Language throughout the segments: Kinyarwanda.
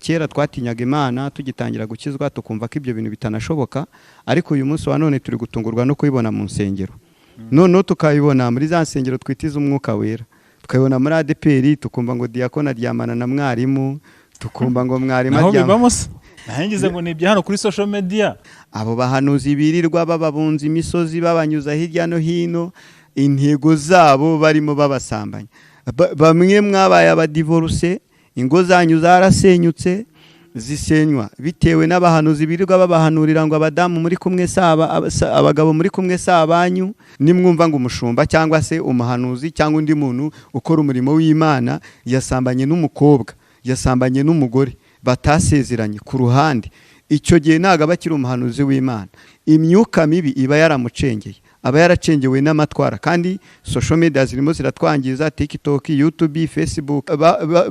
Kera twatinyaga Imana tugitangira gukizwa, tukumva ko ibyo bintu bitanashoboka, ariko uyu munsi wa none turi gutungurwa no kubibona mu nsengero. Noneho tukabibona muri za nsengero twita iz'umwuka wera, tukabibona muri ADEPR, tukumva ngo diyakoni aryamana na mwarimu, tukumva ngo mwarimu Naho aryamana bibamo se? Nahengize ngo ni ibya hano kuri social media. Abo bahanuzi birirwa bababunza imisozi, babanyuza hirya no hino, intego zabo barimo babasambanya. Bamwe mwabaye abadivoruse, ingo zanyu zarasenyutse, zisenywa bitewe n'abahanuzi birirwa babahanurira ngo abadamu muri kumwe saba abagabo muri kumwe si abanyu. Nimwumva ngo umushumba cyangwa se umuhanuzi cyangwa undi muntu ukora umurimo w'Imana yasambanye n'umukobwa, yasambanye n'umugore batasezeranye ku ruhande, icyo gihe ntabwo aba akiri umuhanuzi w'Imana. Imyuka mibi iba yaramucengeye, aba yaracengewe n'amatwara. Kandi social media zirimo ziratwangiza, TikTok, YouTube, Facebook.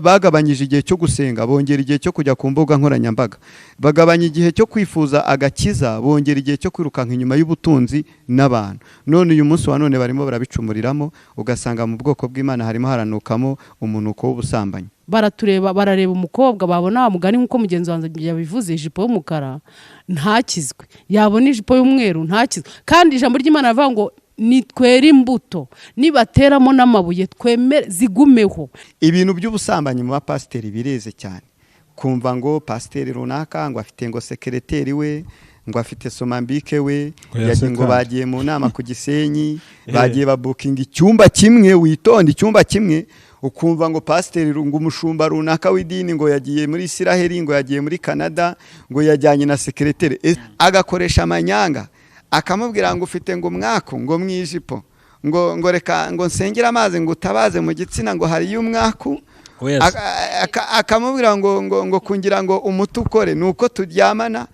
Bagabanyije igihe cyo gusenga, bongera igihe cyo kujya ku mbuga nkoranyambaga. Bagabanya igihe cyo kwifuza agakiza, bongera igihe cyo kwirukanka inyuma y'ubutunzi n'abantu. None uyu munsi wa none barimo barabicumuriramo, ugasanga mu bwoko bw'Imana harimo haranukamo umunuko w'ubusambanyi. Baratureba, barareba umukobwa, babona wa mugani nk'uko mugenzi wanjye yabivuze, ijipo y'umukara ntakizwe, yabona ijipo y'umweru ntakizwe. Kandi ijambo ry'Imana rivuga ngo nitwere imbuto, nibateramo n'amabuye twemere zigumeho. Ibintu by'ubusambanyi mu bapasiteri bireze cyane. Kumva ngo pasiteri runaka ngo afite ngo sekereteri we, ngo afite somambike we, Ngo yase ngo kandi. bagiye mu nama ku Gisenyi, bagiye babukinga icyumba kimwe, witonde, icyumba kimwe. Ukumva ngo pasiteri, ngo umushumba runaka w'idini ngo yagiye muri Isiraheli, ngo yagiye muri Canada, ngo yajyanye na sekereteri, agakoresha amanyanga, akamubwira ngo ufite ngo umwaku ngo mu ijipo, ngo reka ngo nsengere amazi ngo utabaze mu gitsina ngo hariyo umwaku. Oya se. Akamubwira ngo kugira ngo umuti ukore ni uko turyamana.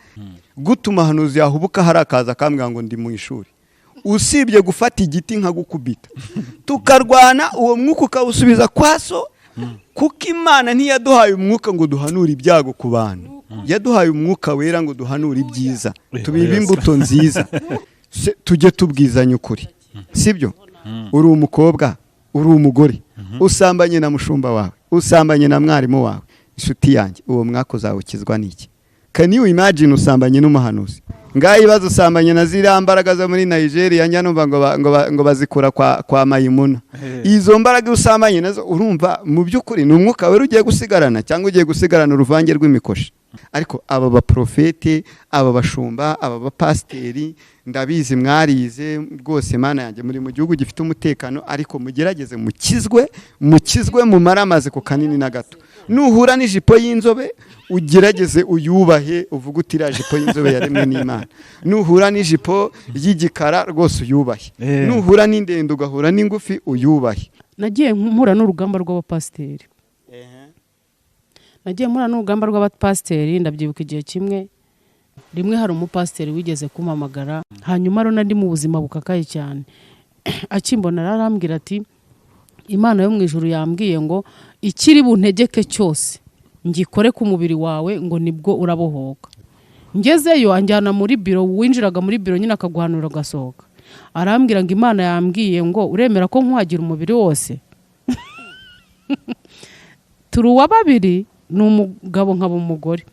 Gute umuhanuzi yahubuka hari akaza akambwira ngo ndi mu ishuri? Usibye gufata igiti nkagukubita tukarwana, uwo mwuka ukawusubiza kwa so, kuko Imana ntiyaduhaye umwuka ngo duhanure ibyago ku bantu, yaduhaye umwuka wera ngo duhanure ibyiza, tubibe imbuto nziza. Tujye tubwizanya ukuri, sibyo? Uri umukobwa, uri umugore, usambanye na mushumba wawe, usambanye na mwarimu wawe, inshuti yanjye, uwo mwaka uzawukizwa n'iki? Can you imagine? Usambanye n'umuhanuzi. Ngaho ibibazo, usambanye na ziriya mbaraga zo muri Nigeria, njya numva ngo bazikura kwa Mayimuna. Izo mbaraga usambanye nazo, urumva mu by'ukuri ni umwuka wera ugiye gusigarana, cyangwa ugiye gusigarana uruvange rw'imikoshi? Ariko aba baprofete, aba bashumba, aba bapasiteri, ndabizi mwarize rwose, Mana yanjye, muri mu gihugu gifite umutekano, ariko mugerageze mukizwe, mukizwe mumare amazi ku kanini na gato. Nuhura n'ijipo y'inzobe, ugerageze uyubahe, uvuge uti iriya jipo y'inzobe yaremwe n'Imana. Nuhura n'ijipo y'igikara, rwose uyubahe. Nuhura n'indende, ugahura n'ingufi, uyubahe. Nagiye mpura n'urugamba rw'abapasiteri, nagiye mpura n'urugamba rw'abapasiteri. Ndabyibuka igihe kimwe, rimwe hari umupasiteri wigeze kumpamagara, hanyuma rero nari mu buzima bukakaye cyane. Akimbona arambwira ati: "Imana yo mu ijuru yambwiye ngo ikiri buntegeke cyose ngikore ku mubiri wawe, ngo nibwo urabohoka." Ngezeyo anjyana muri biro. Winjiraga muri biro nyine akaguhanura ugasohoka. Arambwira ngo: "Imana yambwiye ngo uremera ko nkuhagira umubiri wose?" Turi uwa babiri, ni umugabo nkaba umugore.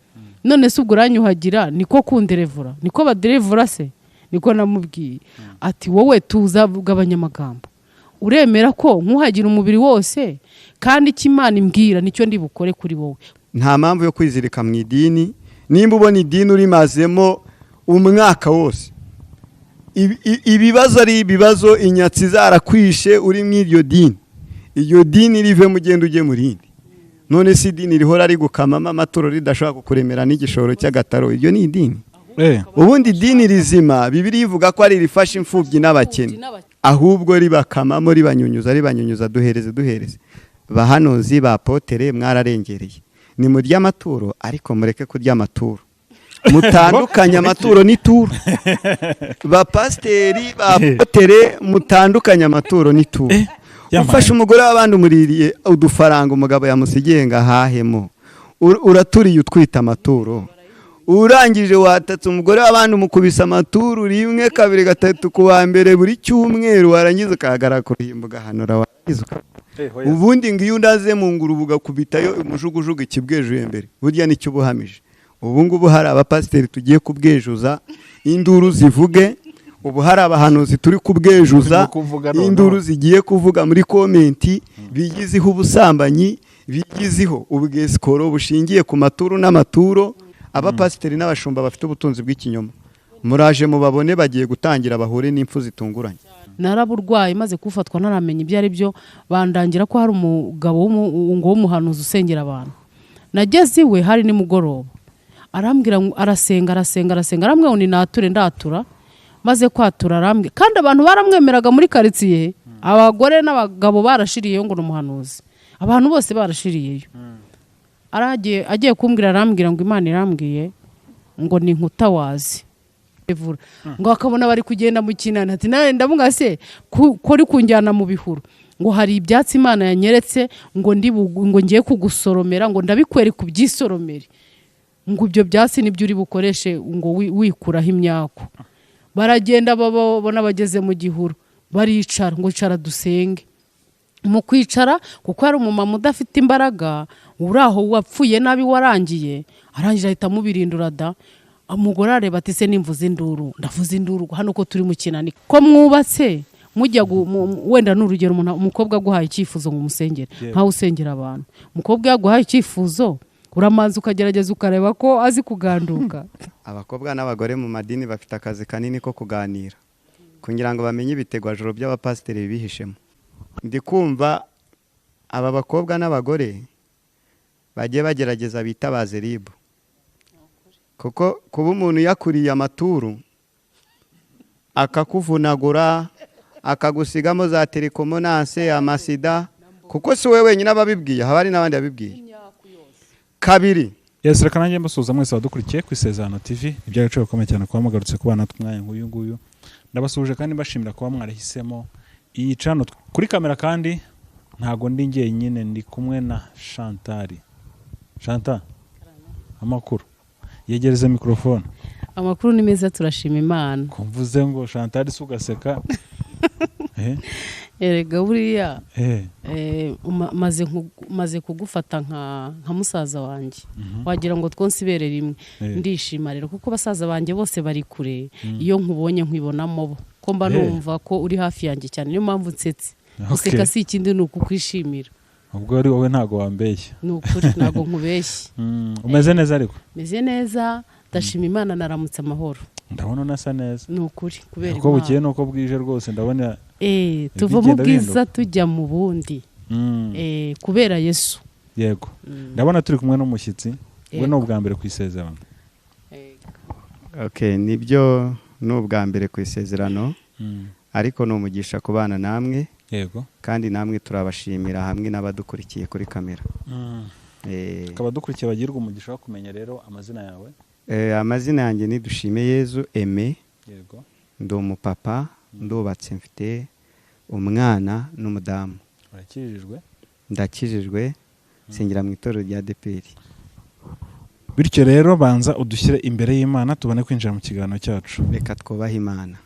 "None se ubwo uranyuhagira niko kunderevura, niko baderevura se?" Niko namubwiye. Ati: "Wowe tuza, gabanya amagambo. Uremera ko nkuhagira umubiri wose? Kandi icyo Imana imbwira nicyo ndi bukore kuri wowe." Nta mpamvu yo kwizirika mu idini. Nimba ubona idini urimazemo umwaka wose, ibibazo ari ibibazo, inyatsi zarakwishe uri mu iryo dini, iryo dini rivemo, ugenda ujye mu rindi. None se idini rihora rigukamamo amaturo, ridashobora kukuremera n'igishoro cy'agataro, iryo ni idini? Ubundi idini rizima, Bibiliya ivuga ko ari irifasha imfubyi n'abakene. Ahubwo ribakamamo, ribanyunyuza, ribanyunyuza, duhereze, duhereze. Bahanuzi ba potere, mwararengereye. Ni murya amaturo, ariko mureke kurya amaturo, mutandukanye amaturo n'ituro. Ba pasiteri, ba potere, mutandukanye amaturo n'ituro. Yamaye. Ufashe umugore w'abandi, umuririye udufaranga umugabo yamusigiye ngo ahahemo, uraturiye utwita amaturo. Urangije watatse umugore w'abandi, umukubise amaturu rimwe, kabiri, gatatu, ku wa mbere buri cyumweru, warangiza ukahagarara ku ruhimbi ugahanura, warangiza. Ubundi ngo iyo undaze mu ngurube ugakubitayo umujugujugu ikibwejuye mbere, burya nicyo ubuhamije. Ubu ngubu hari abapasiteri tugiye kubwejuza induru zivuge, ubu hari abahanuzi turi kubwejuza induru zigiye kuvuga muri comment, bigizeho ubusambanyi, bigizeho ubwesikoro bushingiye ku maturo n'amaturo. Abapasiteri n'abashumba bafite ubutunzi bw'ikinyoma, muraje mubabone bagiye gutangira bahure n'impfu zitunguranye. Naraburwaye maze kufatwa ntaramenya ibyo ari byo, bandangira ko hari umugabo w'umuhanuzi usengera abantu. Nageze iwe hari nimugoroba, arambwira arasenga arasenga arasenga, arambwira ngo ni nature, ndatura. Maze kwatura arambwira, kandi abantu baramwemeraga muri karitsiye, abagore n'abagabo barashiriyeyo ngo ni umuhanuzi, abantu bose barashiriyeyo. Agiye kumbwira arambwira ngo Imana irambwiye ngo ni nkutawazi ngo akabona bari kugenda mu kinani, ati nawe ndavuga se ko uri kunjyana mu bihuru, ngo hari ibyatsi Imana yanyeretse ngo ndi ngo ngiye kugusoromera, ngo ndabikwereka ubyisoromere, ngo ibyo byatsi nibyo uri bukoreshe ngo wikuraho imyaku. Baragenda babona bageze mu gihuru, baricara ngo icara dusenge. Mu kwicara, kuko hari umumama udafite imbaraga uri aho wapfuye nabi warangiye, arangije ahita amubirindura da. Umugore areba ati se nimvuze induru, ndavuze induru hano ko turi mu kinani, ko mwubatse mujya wenda ni urugero, umukobwa aguhaye icyifuzo ngo umusengere, nkawe usengera abantu, umukobwa yaguhaye icyifuzo uramanza ukagerageza ukareba ko azi kuganduka. Abakobwa n'abagore mu madini bafite akazi kanini ko kuganira kugira ngo bamenye ibitegwajoro by'abapasiteri bibihishemo. Ndi kumva aba bakobwa n'abagore bagiye bagerageza bitabaze RIB, kuko kuba umuntu yakuriye amaturu akakuvunagura akagusigamo za trichomonas, amasida, kuko si wowe wenyine ababibwiye, haba hari n'abandi babibwiye kabiri. Yes, reka nanjye mbasuhuza mwese abadukurikiye ku Isezerano TV. Iby'agaciro gakomeye cyane kuba mugarutse kubana natwe umwanya nk'uyu nguyu. Ndabasuhuje kandi mbashimira kuba mwarahisemo iyi channel. Kuri kamera kandi ntago ndi njyenyine, ndi kumwe na Chantal. Chantal, amakuru? Yegereze mikrofone. Amakuru ni meza, turashima Imana. Ko mvuze ngo Chantal si ugaseka? Erega buriya maze kugufata nka musaza wanjye, wagira ngo twonse ibere rimwe. Ndishima rero kuko basaza banjye bose bari kure, iyo nkubonye nkwibonamo bo, ko mba numva ko uri hafi yanjye cyane, niyo mpamvu nsetse. Guseka si ikindi, ni ukukwishimira. Ubwo ari wowe ntago wambeshya. Ni ukuri ntago nkubeshye. Umeze neza ariko? Meze neza, ndashima Imana, naramutse amahoro. Ndabona unasa neza. Ni ukuri kubera uko bukeye Imana. Nuko bwije rwose ndabona Tuva mu bigenda bwiza tujya mu bundi, kubera Yesu. Yego, ndabona turi kumwe n'umushyitsi we. Ni ubwa mbere ku Isezerano. Okay, nibyo, ni ubwa mbere ku Isezerano, ariko ni umugisha kubana namwe. Kandi namwe turabashimira hamwe n'abadukurikiye kuri kamera. Tukaba dukurikiye bagirwa umugisha wo kumenya rero amazina yawe. Amazina yanjye ni Dushime Yezu Aime. Ndi umupapa, ndubatse, mfite umwana n'umudamu. Urakijijwe? Ndakijijwe, nsengera mu itorero rya ADEPR. Bityo rero banza udushyire imbere y'Imana tubone kwinjira mu kiganiro cyacu. Reka twubahe Imana.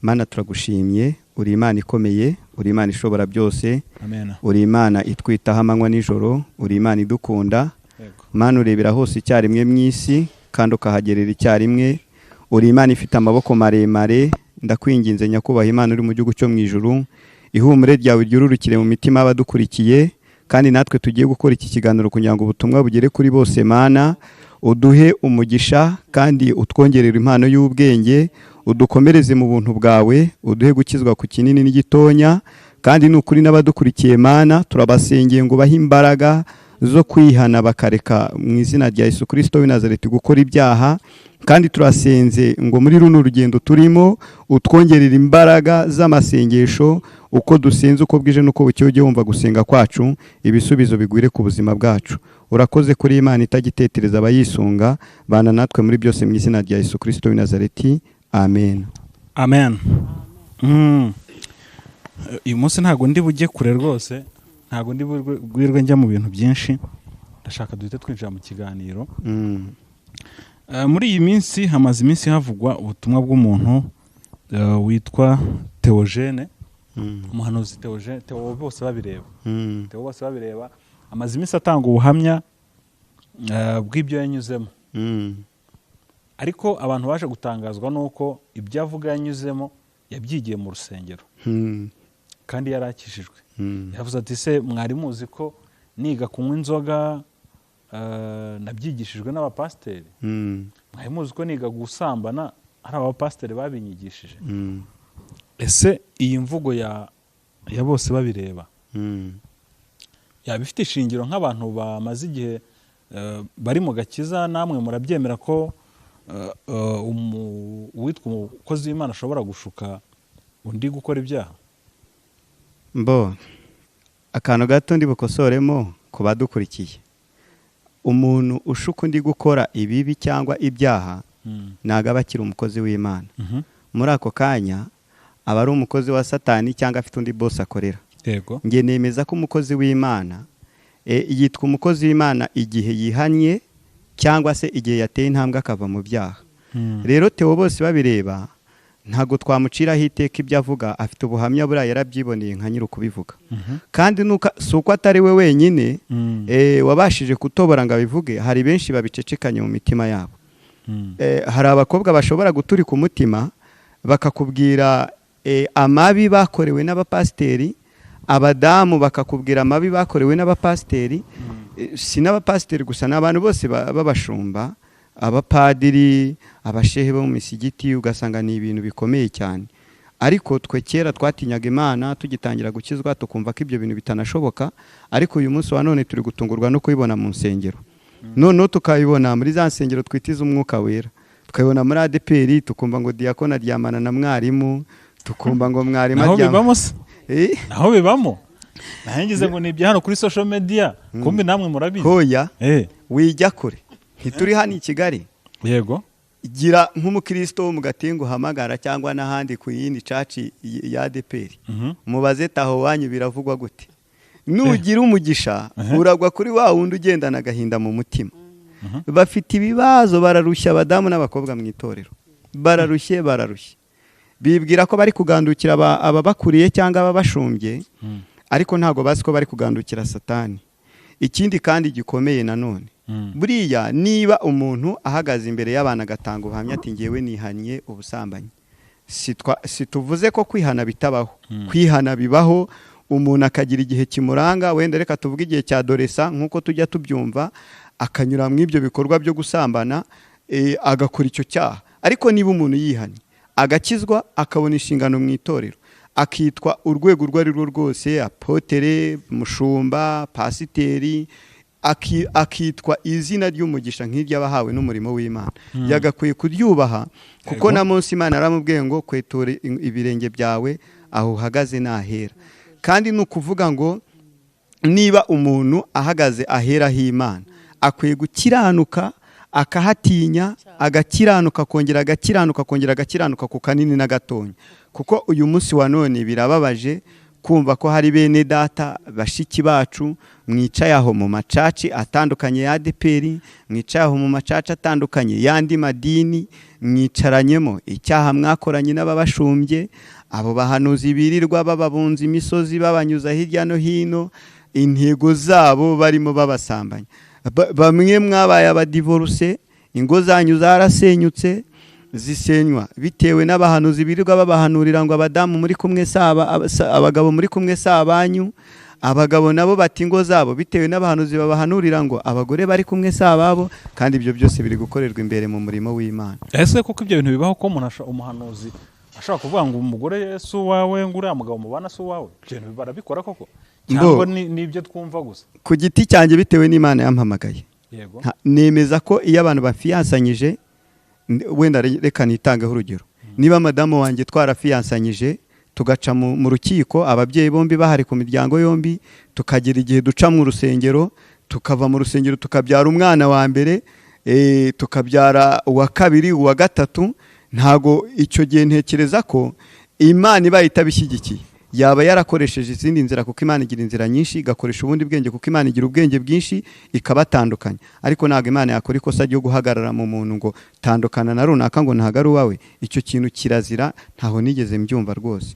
Mana, turagushimye, uri Imana ikomeye, uri Imana ishobora byose. Amen. Uri Imana itwitaho amanywa nijoro, uri Imana idukunda. Mana, urebera hose icyarimwe mu isi kandi ukahagerera icyarimwe. Uri Imana ifite amaboko maremare. Ndakwinginze nyakubahwa Imana uri mu gihugu cyo mu ijuru, ihumure ryawe ryururukire mu mitima y'abadukurikiye, kandi natwe tugiye gukora iki kiganiro kugira ngo ubutumwa bugere kuri bose. Mana, uduhe umugisha kandi utwongerere impano y'ubwenge, udukomereze mu buntu bwawe, uduhe gukizwa ku kinini n'igitonya. Kandi ni ukuri n'abadukurikiye Mana, turabasengeye ngo ubahe imbaraga zo kwihana bakareka mu izina rya Yesu Kristo w'i Nazareti gukora ibyaha. Kandi turasenze ngo muri runo rugendo turimo utwongerere imbaraga z'amasengesho, uko dusenze uko bwije n'uko bukeye ujye wumva gusenga kwacu, ibisubizo bigwire ku buzima bwacu. Urakoze kuri Imana itagitetereza abayisunga. Bana natwe muri byose mu izina rya Yesu Kristo w'i Nazareti, amen. Amen. Uyu munsi ntabwo ndi bujye kure rwose, ntabwo ndi bwirwe njya mu bintu byinshi, ndashaka duhite twinjira mu kiganiro. Muri iyi minsi hamaze iminsi havugwa ubutumwa bw'umuntu witwa Theogene. Umuhanuzi Theo bose babireba. Theo bose babireba amaze iminsi atanga ubuhamya bw'ibyo yanyuzemo, ariko abantu baje gutangazwa n'uko ibyo avuga yanyuzemo yabyigiye mu rusengero kandi yarakijijwe. Yavuze ati: "Se mwari muzi ko niga kunywa inzoga nabyigishijwe n'abapasiteri? Mwari muzi ko niga gusambana ari abapasiteri babinyigishije?" Ese iyi mvugo ya bose babireba yaba ifite ishingiro nk'abantu bamaze igihe bari mu gakiza? Namwe murabyemera ko uwitwa umukozi w'Imana ashobora gushuka undi gukora ibyaha? Mbo akantu gato ndi bukosoremo ku badukurikiye: umuntu ushuka undi gukora ibibi cyangwa ibyaha ntabwo aba akiri umukozi w'Imana. Muri ako kanya aba ari umukozi wa Satani cyangwa afite undi boss akorera. Njye nemeza ko umukozi w'Imana yitwa umukozi w'Imana igihe yihannye cyangwa se igihe yateye intambwe akava mu byaha. Rero Theo bose babireba ntabwo twamuciraho iteka. Ibyo avuga afite ubuhamya, buriya yarabyiboneye nka nyiri ukubivuga. Kandi si uko atari we wenyine wabashije kutobora ngo abivuge, hari benshi babicecekanye mu mitima yabo. Hari abakobwa bashobora guturika umutima bakakubwira amabi bakorewe n'abapasiteri, abadamu bakakubwira amabi bakorewe n'abapasiteri. Si n'abapasiteri gusa, ni abantu bose b'abashumba, abapadiri, abashehe bo mu misigiti, ugasanga ni ibintu bikomeye cyane. Ariko twe kera twatinyaga Imana, tugitangira gukizwa tukumva ko ibyo bintu bitanashoboka, ariko uyu munsi wa none turi gutungurwa no kubibona mu nsengero. Noneho tukabibona muri za nsengero twitiza umwuka wera, tukabibona muri ADEPR, tukumva ngo diyakoni aryamana na mwarimu, tukumva ngo mwarimu Naho aryama bibamo se? Eh? Naho bibamo? Naho ngo ni ibya hano kuri social media, kumbi namwe murabizi. Hoya, wijya kure, ntituri hano i Kigali? Yego. Gira nk'umukristo wo mu Gatenga uhamagara cyangwa n'ahandi ku yindi church ya ADEPR, mubaze taho wanyu biravugwa gute. Nugira umugisha uragwa kuri wa wundi ugendana agahinda mu mutima. Bafite ibibazo, bararushya, abadamu n'abakobwa mu itorero bararushye, bararushye. Bibwira ko bari kugandukira ababakuriye cyangwa ababashumbye, ariko ntabwo bazi ko bari kugandukira Satani. Ikindi kandi gikomeye nanone, buriya niba umuntu ahagaze imbere y'abantu agatanga ubuhamya ati: "Ngewe nihannye ubusambanyi," si tuvuze ko kwihana bitabaho. Kwihana bibaho, umuntu akagira igihe kimuranga, wenda reka tuvuge igihe cya doresa nk'uko tujya tubyumva, akanyura mu ibyo bikorwa byo gusambana, agakora icyo cyaha. Ariko niba umuntu yihannye, agakizwa, akabona inshingano mu itorero, akitwa urwego urwo ari rwo rwose, apôtre, mushumba, pasiteri, akitwa izina ry'umugisha nk'iry'abahawe n'umurimo w'Imana, yagakwiye kuryubaha, kuko na munsi Imana yaramubwiye ngo: "Kwetura ibirenge byawe, aho uhagaze nahera." Kandi ni ukuvuga ngo niba umuntu ahagaze ahera h'Imana, akwiye gukiranuka, akahatinya, agakiranuka, akongera agakiranuka, akongera agakiranuka ku kanini na gatonya. Kuko uyu munsi wa none birababaje kumva ko hari bene data, bashiki bacu mwicaye aho mu ma church atandukanye ya ADEPR, mwicaye aho mu ma church atandukanye y'andi madini, mwicaranyemo icyaha mwakoranye n'ababashumbye, abo bahanuzi birirwa bababunza imisozi, babanyuza hirya no hino, intego zabo barimo babasambanya. Bamwe mwabaye aba divorcé, ingo zanyu zarasenyutse, zisenywa bitewe n'abahanuzi birirwa babahanurira ngo abadamu muri kumwe si abagabo muri kumwe si abanyu. Abagabo nabo bata ingo zabo bitewe n'abahanuzi babahanurira ngo abagore bari kumwe si ababo. Kandi ibyo byose biri gukorerwa imbere mu murimo w'Imana. Ese koko ibyo bintu bibaho ko umuntu umuhanuzi ashobora kuvuga ngo umugore si uwawe, ngo uriya mugabo mubana si uwawe? Ibyo bintu barabikora koko cyangwa ni ibyo twumva gusa? Ku giti cyanjye, bitewe n'Imana yampamagaye, nemeza ko iyo abantu bafiyansanyije, wenda reka nitangeho urugero, niba madamu wanjye twarafiyansanyije, tugaca mu rukiko, ababyeyi bombi bahari, ku miryango yombi, tukagera igihe duca mu rusengero, tukava mu rusengero, tukabyara umwana wa mbere, tukabyara uwa kabiri, uwa gatatu, ntago icyo gihe ntekereza ko Imana ibaye itabishyigikiye yaba yarakoresheje izindi nzira, kuko Imana igira inzira nyinshi, igakoresha ubundi bwenge, kuko Imana igira ubwenge bwinshi, ikabatandukanya. Ariko ntabwo Imana yakora ikosa ryo guhagarara mu muntu ngo tandukana na runaka, ngo ntabwo ari uwawe. Icyo kintu kirazira, ntaho nigeze mbyumva rwose.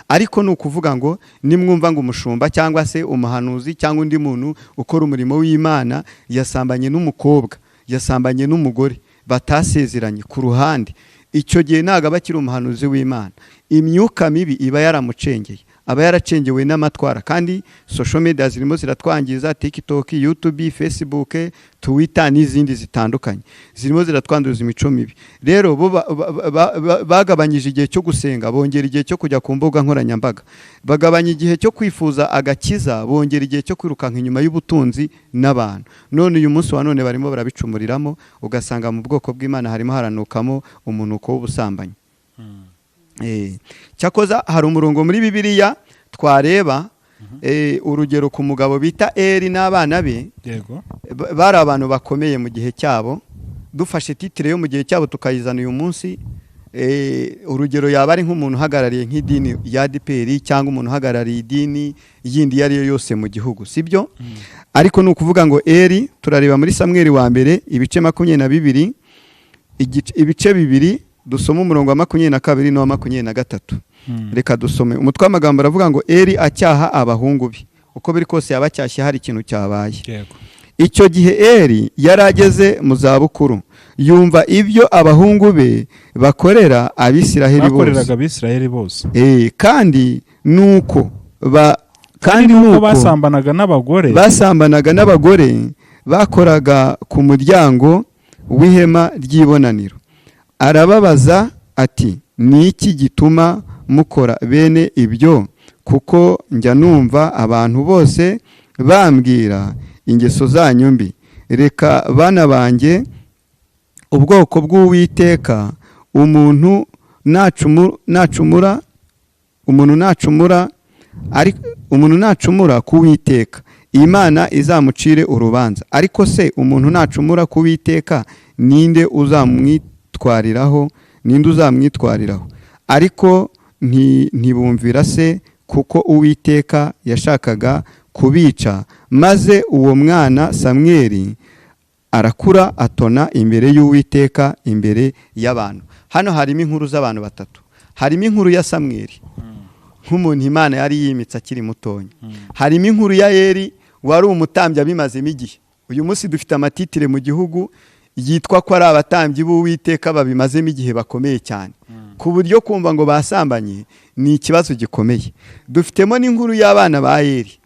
Ariko ni ukuvuga ngo nimwumva ngo umushumba cyangwa se umuhanuzi cyangwa undi muntu ukora umurimo w'Imana yasambanye n'umukobwa, yasambanye n'umugore batasezeranye ku ruhande, icyo gihe ntabwo aba akiri umuhanuzi w'Imana. Imyuka mibi iba yaramucengeye, aba yaracengewe n'amatwara. Kandi social media zirimo ziratwangiza, TikTok, YouTube, Facebook, Twitter n'izindi zitandukanye zirimo ziratwanduza imico mibi. Rero bo bagabanyije igihe cyo gusenga, bongera igihe cyo kujya ku mbuga nkoranyambaga, bagabanya igihe cyo kwifuza agakiza, bongera igihe cyo kwirukanka inyuma y'ubutunzi n'abantu. None uyu munsi wa none barimo barabicumuriramo, ugasanga mu bwoko bw'Imana harimo haranukamo umunuko w'ubusambanyi. Cyakoza hari umurongo muri Bibiliya twareba, urugero ku mugabo bita Eri n'abana be. Bari abantu bakomeye mu gihe cyabo. Dufashe titre yo mu gihe cyabo tukayizana uyu munsi, urugero yaba ari nk'umuntu uhagarariye nk'idini ya ADEPR cyangwa umuntu uhagarariye idini yindi iyo ari yo yose mu gihugu, sibyo? Ariko ni ukuvuga ngo Eri, turareba muri Samweli wa mbere ibice 22, ibice 2, dusome umurongo wa 22 n'uwa 23. Reka dusome umutwe w'amagambo, aravuga ngo Eri acyaha abahungu be. Uko biri kose yabacyashye hari ikintu cyabaye. Icyo gihe Eri yari ageze mu zabukuru, yumva ibyo abahungu be bakorera Abisiraheli bose. Bakoreraga Abisirayeli bose. Kandi nuko kandi nuko nuko basambanaga n'abagore basambanaga n'abagore bakoraga ku muryango w'ihema ry'ibonaniro. Arababaza ati: "Ni iki gituma mukora bene ibyo? Kuko njya numva abantu bose bambwira ingeso zanyu mbi. Reka bana banjye, ubwoko bw'Uwiteka, umuntu nacumura, umuntu nacumura, umuntu nacumura ku Uwiteka, Imana izamucire urubanza. Ariko se umuntu nacumura ku Uwiteka, ninde uzamwitwariraho? Ninde uzamwitwariraho?" Ariko ntibumvira se, kuko Uwiteka yashakaga kubica. Maze uwo mwana Samweli arakura, atona imbere y'Uwiteka, imbere y'abantu. Hano harimo inkuru z'abantu batatu. Harimo inkuru ya Samweli nk'umuntu Imana yari yimitse akiri mutonya. Harimo inkuru ya Eri wari umutambyi abimazemo igihe. Uyu munsi dufite ama titre mu gihugu yitwa ko ari abatambyi b'Uwiteka babimazemo igihe bakomeye cyane, ku buryo kumva ngo basambanye ni ikibazo gikomeye. Dufitemo n'inkuru y'abana ba Eri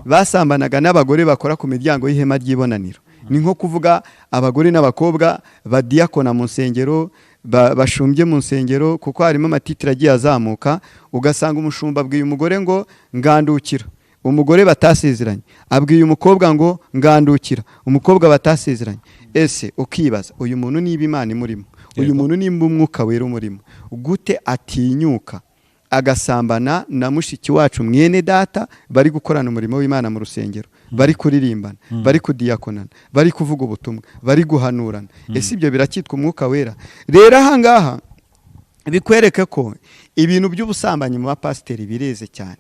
basambanaga n'abagore bakora ku miryango y'ihema ry'ibonaniro. Ni nko kuvuga abagore n'abakobwa badiyakona mu nsengero, bashumbye mu nsengero, kuko harimo ama titre agiye azamuka, ugasanga umushumba abwiye umugore ngo "Ngandukira", umugore batasezeranye, abwiye umukobwa ngo "Ngandukira", umukobwa batasezeranye. Ese ukibaza, uyu muntu niba Imana imurimo, uyu muntu nimba Umwuka Wera umurimo, gute atinyuka agasambana na mushiki wacu, mwene data, bari gukorana umurimo w'Imana mu rusengero, bari kuririmbana, bari kudiyakonana, bari kuvuga ubutumwa, bari guhanurana? Ese ibyo biracyitwa Umwuka Wera? Rero ahangaha bikwereke ko ibintu by'ubusambanyi mu bapasiteri bireze cyane.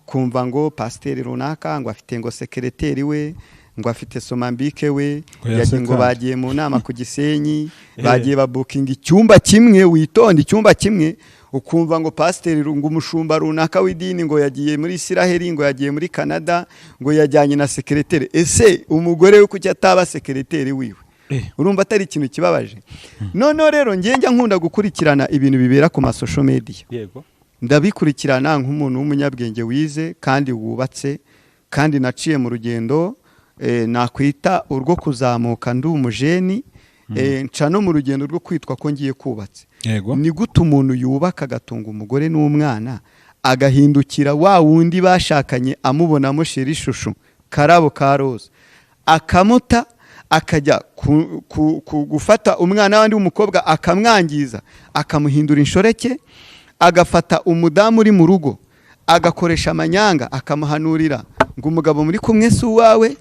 Kumva ngo pasiteri runaka ngo afite ngo sekereteri we, ngo afite somambike we, Ngo yase ngo kandi. bagiye mu nama ku Gisenyi, bagiye babukinga icyumba kimwe, witonde, icyumba kimwe. Ukumva ngo pasiteri, ngo umushumba runaka w'idini ngo yagiye muri Isiraheli, ngo yagiye muri Canada, ngo yajyanye na sekereteri. Ese umugore we kuki ataba sekereteri wiwe? Urumva atari ikintu kibabaje? Noneho rero njye njya nkunda gukurikirana ibintu bibera ku ma social media. Ndabikurikirana nk'umuntu w'umunyabwenge wize kandi wubatse, kandi naciye mu rugendo nakwita urwo kuzamuka ndi umu jeune, nca no mu rugendo rwo kwitwa ko ngiye kubatse. Ni gute umuntu yubaka agatunga umugore n'umwana, agahindukira wa wundi bashakanye amubonamo chéri, chouchou, karabo ka roza, akamuta, akajya gufata umwana w'undi w'umukobwa akamwangiza, akamuhindura inshoreke, agafata umudamu uri mu rugo agakoresha amanyanga, akamuhanurira ngo umugabo muri kumwe si uwawe,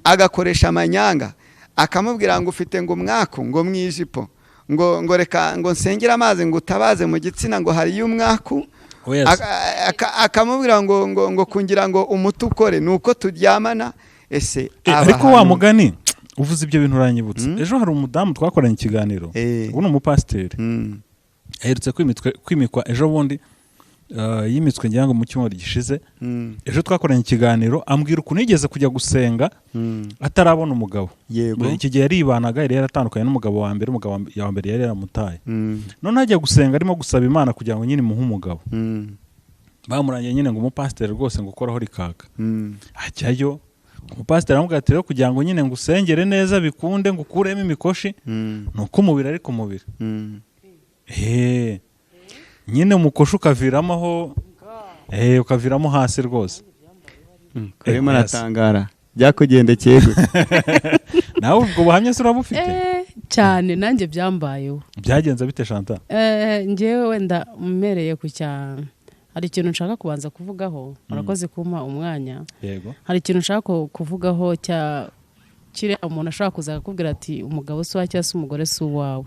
agakoresha amanyanga akamubwira ngo ufite ngo umwaku ngo mu ijipo, ngo reka ngo nsengere amazi, ngo utabaze mu gitsina, ngo hariyo umwaku, Oya se. Akamubwira ngo kungira ngo umuti ukore ni uko turyamana? Ese Ariko wa abahanuzi- mugani uvuze ibyo bintu uranyibutsa. Ejo hari umudamu twakoranye ikiganiro, ubu ni umupasiteri, aherutse kwimikwa ejo bundi. Yimitswe ngira ngo mu cyumweru gishize. Ejo twakoranye ikiganiro, ambwira ukuntu yigeze kujya gusenga atarabona umugabo. Icyo gihe yaribanaga, yari yaratandukanye n'umugabo wa mbere, umugabo wa mbere yari yaramutaye. Noneho ajya gusenga arimo gusaba Imana kugira ngo nyine imuhe umugabo. Bamurangiye nyine ngo umupasiteri rwose ngo ukoraho rikaka. Ajyayo, umupasiteri aramubwira ati: "Rero kugira ngo nyine ngo usengere neza bikunde, ngo ukuremo imikoshi, ni uko umubiri, ariko umubiri nyine umukoshi ukaviramo aho, ukaviramo hasi rwose." Karimo aratangara, byakugendekeye gute? Nawe ubwo buhamya se urabufite? Cyane, nanjye byambayeho. Byagenze bite, Chantal? Njyewe wenda mmereye ku cya, hari ikintu nshaka kubanza kuvugaho. Murakoze kumpa umwanya. Yego. Hari ikintu nshaka kuvugaho cya kiriya umuntu ashobora kuza akakubwira ati: "Umugabo si uwawe" cyangwa se "Umugore si uwawe."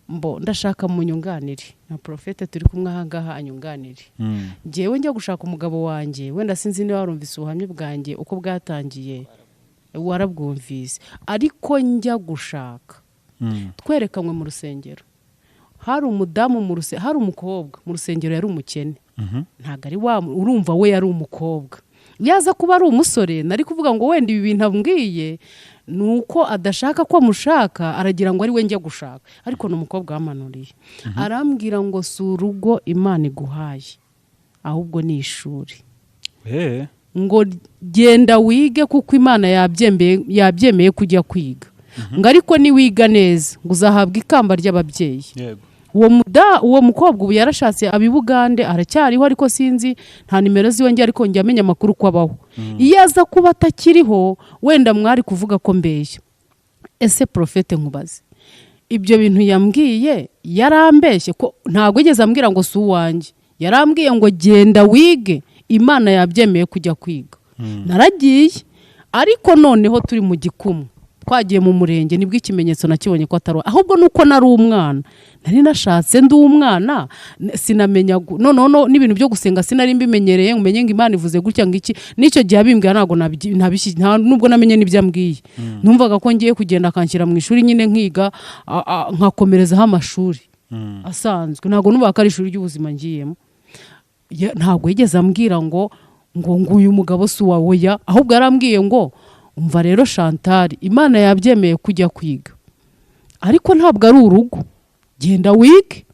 Mbo ndashaka munyunganire na porofete turi kumwe aha ngaha anyunganire. Njyewe njya gushaka umugabo wanjye, wenda sinzi niba warumvise ubuhamya bwanjye uko bwatangiye, warabwumvise, ariko njya gushaka, twerekanywe mu rusengero, hari umudamu mu hari umukobwa mu rusengero, yari umukene. Ntabwo ari wa, urumva, we yari umukobwa. Yaza kuba ari umusore, nari kuvuga ngo wenda ibi bintu ambwiye ni uko adashaka ko amushaka, aragira ngo ari we njya gushaka. Ariko ni umukobwa wamanuriye, arambwira ngo si urugo Imana iguhaye, ahubwo ni ishuri, ngo genda wige kuko Imana yabyemeye kujya kwiga, ngo ariko niwiga neza ngo uzahabwa ikamba ry'ababyeyi. Uwo mukobwa ubu yarashatse, aba i Bugande, aracyariho, ariko sinzi, nta nimero ziwe njye, ariko njya amenya amakuru ko abaho. Iyo aza kuba atakiriho, wenda mwari kuvuga ko mbeshya. Ese porofete, nkubaze, ibyo bintu yambwiye yarambeshye? Ko ntabwo yigeze ambwira ngo si uwanjye, yarambwiye ngo genda wige, Imana yabyemeye kujya kwiga. Naragiye, ariko noneho turi mu gikumwe, twagiye mu murenge, nibwo ikimenyetso nakibonye ko atari, ahubwo nuko nari umwana, nari nashatse ndi umwana, sinamenya noneho n'ibintu byo gusenga sinari mbimenyereye ngo umenye ngo Imana ivuze gutya ngo iki. N'icyo gihe abimbwira ntabwo nta nubwo namenye n'ibyo ambwiye. Numvaga ko ngiye kugenda akanshyira mu ishuri nyine nkiga, nkakomerezaho amashuri asanzwe. Ntabwo numvaga ko ari ishuri ry'ubuzima ngiyemo. Ntabwo yigeze ambwira ngo uyu mugabo si uwawe, oya, ahubwo yarambwiye ngo: "Umva rero Chantal, Imana yabyemeye kujya kwiga, ariko ntabwo ari urugo, genda wige,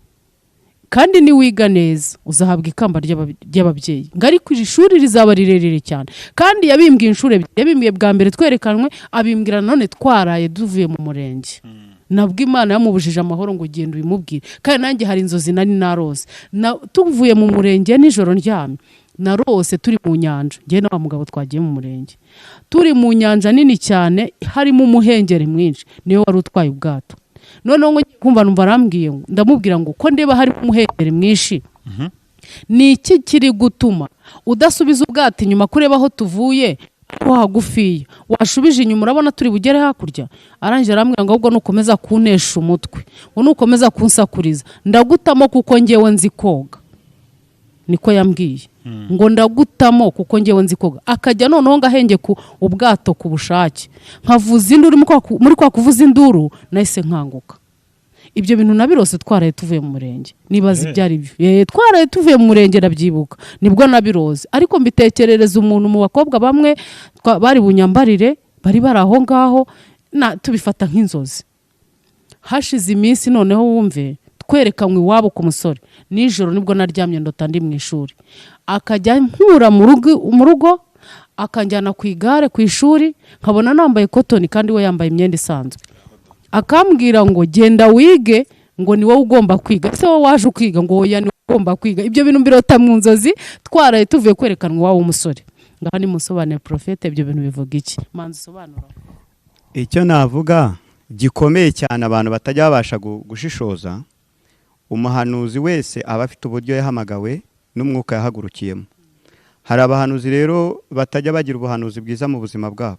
kandi niwiga neza uzahabwa ikamba ry'ababyeyi", ngo ariko iri shuri rizaba rirerire cyane. Kandi yabimbwiye inshuro ebyiri. Yabimbwiye bwa mbere twerekanwe, abimbwira nanone twaraye duvuye mu murenge. Nabwo Imana yamubujije amahoro ngo genda ubimubwire. Kandi nanjye hari inzozi nari narose. Tuvuye mu murenge nijoro ndyamye, narose turi mu nyanja, njye na wa mugabo twagiye mu murenge, turi mu nyanja nini cyane harimo umuhengeri mwinshi, niwe wari utwaye ubwato. Noneho ngo ngiye kumva numva arambwiye ngo, ndamubwira ngo ko ndeba harimo umuhengeri mwinshi, ni iki kiri gutuma udasubiza ubwato inyuma, kureba aho tuvuye ko hagufiya? Washubije inyuma, urabona turi bugere hakurya? Arangije arambwira ngo ahubwo nukomeza kuntesha umutwe, ngo nukomeza kunsakuriza, ndagutamo kuko ngewe nzi koga. Niko yambwiye, ngo ndagutamo kuko ngewe nzi koga. Akajya noneho ngo ahenge ku ubwato ku bushake, nkavuza induru, muri kwa kuvuza induru nahise nkanguka. Ibyo bintu nabirose twaraye tuvuye mu murenge, nibaza ibyo ari byo. Twaraye tuvuye mu murenge, ndabyibuka, nibwo nabiroze. Ariko mbitekerereza umuntu mu bakobwa bamwe bari bunyambarire, bari bari aho ngaho, na tubifata nk'inzozi. Hashize iminsi, noneho wumve, twerekanywe iwabo ku musore, nijoro nibwo naryamye ndota ndi mu ishuri, akajya nkura mu rugo akanjyana ku igare ku ishuri, nkabona nambaye kotoni kandi we yambaye imyenda isanzwe, akambwira ngo genda wige, ngo ni wowe ugomba kwiga. Ese wowe waje ukiga? Ngo oya, ni wowe ugomba kwiga. Ibyo bintu mbirota mu nzozi twaraye tuvuye kwerekanwa iwabo w'umusore. Ngaho nimusobanure, porofete, ibyo bintu bivuga iki? Manza usobanura. Icyo navuga gikomeye cyane abantu batajya babasha gushishoza, umuhanuzi wese aba afite uburyo yahamagawe n'umwuka yahagurukiyemo. Hari abahanuzi rero batajya bagira ubuhanuzi bwiza mu buzima bwabo,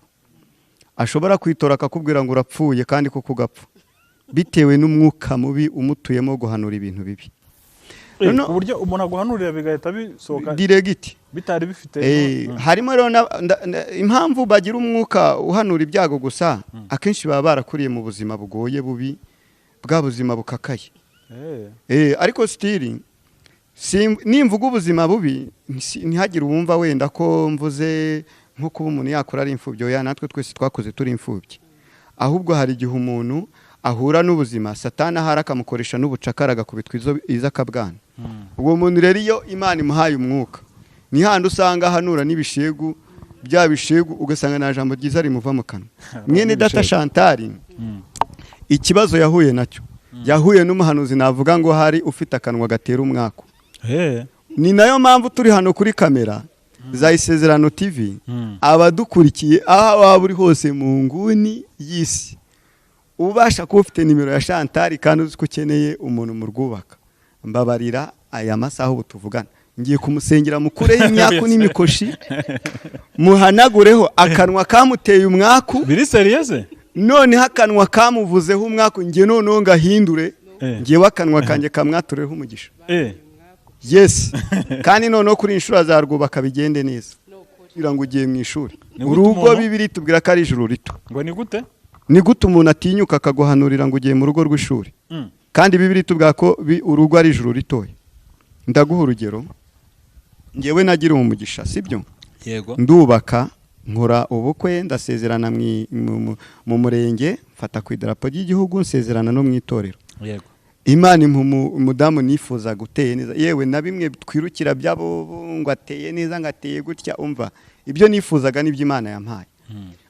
ashobora kwitora akakubwira ngo urapfuye kandi koko ugapfa, bitewe n'umwuka mubi umutuyemo wo guhanura ibintu bibi. Ku buryo umuntu aguhanurira bigahita bisohoka direct bitari bifite. Harimo rero impamvu bagira umwuka uhanura ibyago gusa, akenshi baba barakuriye mu buzima bugoye, bubi, bwa buzima bukakaye. Ariko still Nimvuga ubuzima bubi, ntihagire uwumva wenda ko mvuze nko kuba umuntu yakora ari imfubyi. Oya, natwe twese twakoze turi imfubyi. Ahubwo hari igihe umuntu ahura n'ubuzima, Satani ahari akamukoresha n'ubucakara, agakubitwa izo akabwana. Uwo muntu rero, iyo Imana imuhaye umwuka, ni handi usanga ahanura n'ibishegu, bya bishegu ugasanga nta jambo ryiza rimuva mu kanwa. Mwene data Chantal, ikibazo yahuye nacyo, yahuye n'umuhanuzi navuga ngo hari ufite akanwa gatera umwaku. Ni nayo mpamvu turi hano kuri kamera za Isezerano TV. Abadukurikiye, aho waba uri hose mu nguni y'isi, ubasha kuba ufite nimero ya Chantal kandi uzi ko ukeneye umuntu mu rwubaka, mbabarira, aya masaha ubu tuvugana ngiye kumusengera, mukureho imyaku n'imikoshi, muhanagureho akanwa kamuteye umwaku. Biri sérieux? Noneho akanwa kamuvuzeho umwaku, ngiye noneho ngahindure, ngewe akanwa kanjye kamwatureho umugisha. Yes, kandi noneho kuri inshuro azarwubaka bigende neza, kugira ngo ugiye mu ishuri. Ni gute Urugo, umuntu- Bibiri tubwira ko ari ijuru rito. Ngo ni gute? Ni gute umuntu atinyuka akaguhanurira ngo ugiye mu rugo rw'ishuri, kandi Bibiri tubwira ko urugo ari ijuru ritoya? Ndaguha urugero. Ngewe nagira umugisha, sibyo? Yego. Ndubaka, nkora ubukwe, ndasezerana mu murenge, mfata ku idarapo ry'igihugu, nsezerana no mu itorero. Imana impa umudamu nifuzaga, uteye neza, yewe na bimwe twirukira by'abo ngo ateye neza, ngo ateye gutya. Umva, ibyo nifuzaga nibyo Imana yampaye.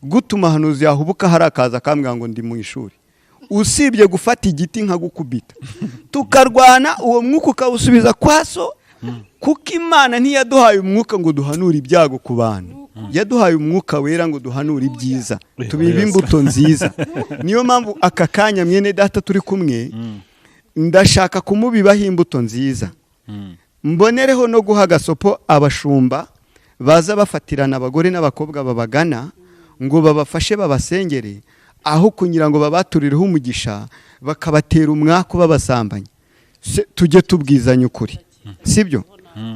Gute umuhanuzi yahubuka hari akaza akambwira ngo ndi mu ishuri? Usibye gufata igiti nkagukubita, tukarwana, uwo mwuka ukawusubiza kwa so, kuko Imana ntiyaduhaye umwuka ngo duhanure ibyago ku bantu, yaduhaye Umwuka Wera ngo duhanure ibyiza, tubibe imbuto nziza. Niyo mpamvu aka kanya mwene data turi kumwe, ndashaka kumubibaho imbuto nziza. Mbonereho no guha agasopo abashumba baza bafatirana abagore n'abakobwa babagana ngo babafashe, babasengere, aho kugira ngo babaturireho umugisha bakabatera umwaku babasambanya. Tujye tubwizanya ukuri, sibyo?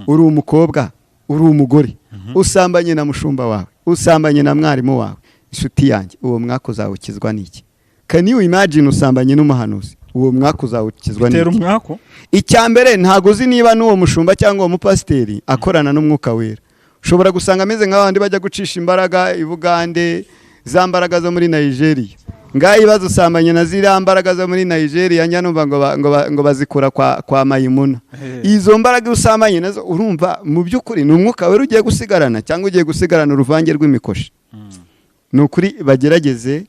Uri umukobwa, uri umugore, usambanye na mushumba wawe, usambanye na mwarimu wawe, inshuti yanjye, uwo mwaka uzawukizwa n'iki? Can you imagine? Usambanye n'umuhanuzi, uwo mwaka uzawukizwa Bitera n'iki? umwaku. Icya mbere, ntabwo uzi niba n'uwo mushumba cyangwa uwo mupasiteri akorana n'Umwuka Wera. Ushobora gusanga ameze nk'abandi bajya gucisha imbaraga i Bugande, za mbaraga zo muri Nigeria. Ngaho ibibazo, usambanye na ziriya mbaraga zo muri Nigeria, njya numva ngo bazikura kwa Mayimuna. Izo mbaraga usambanye nazo, urumva mu by'ukuri ni Umwuka Wera ugiye gusigarana, cyangwa ugiye gusigarana uruvange rw'imikoshi? Ni ukuri bagerageze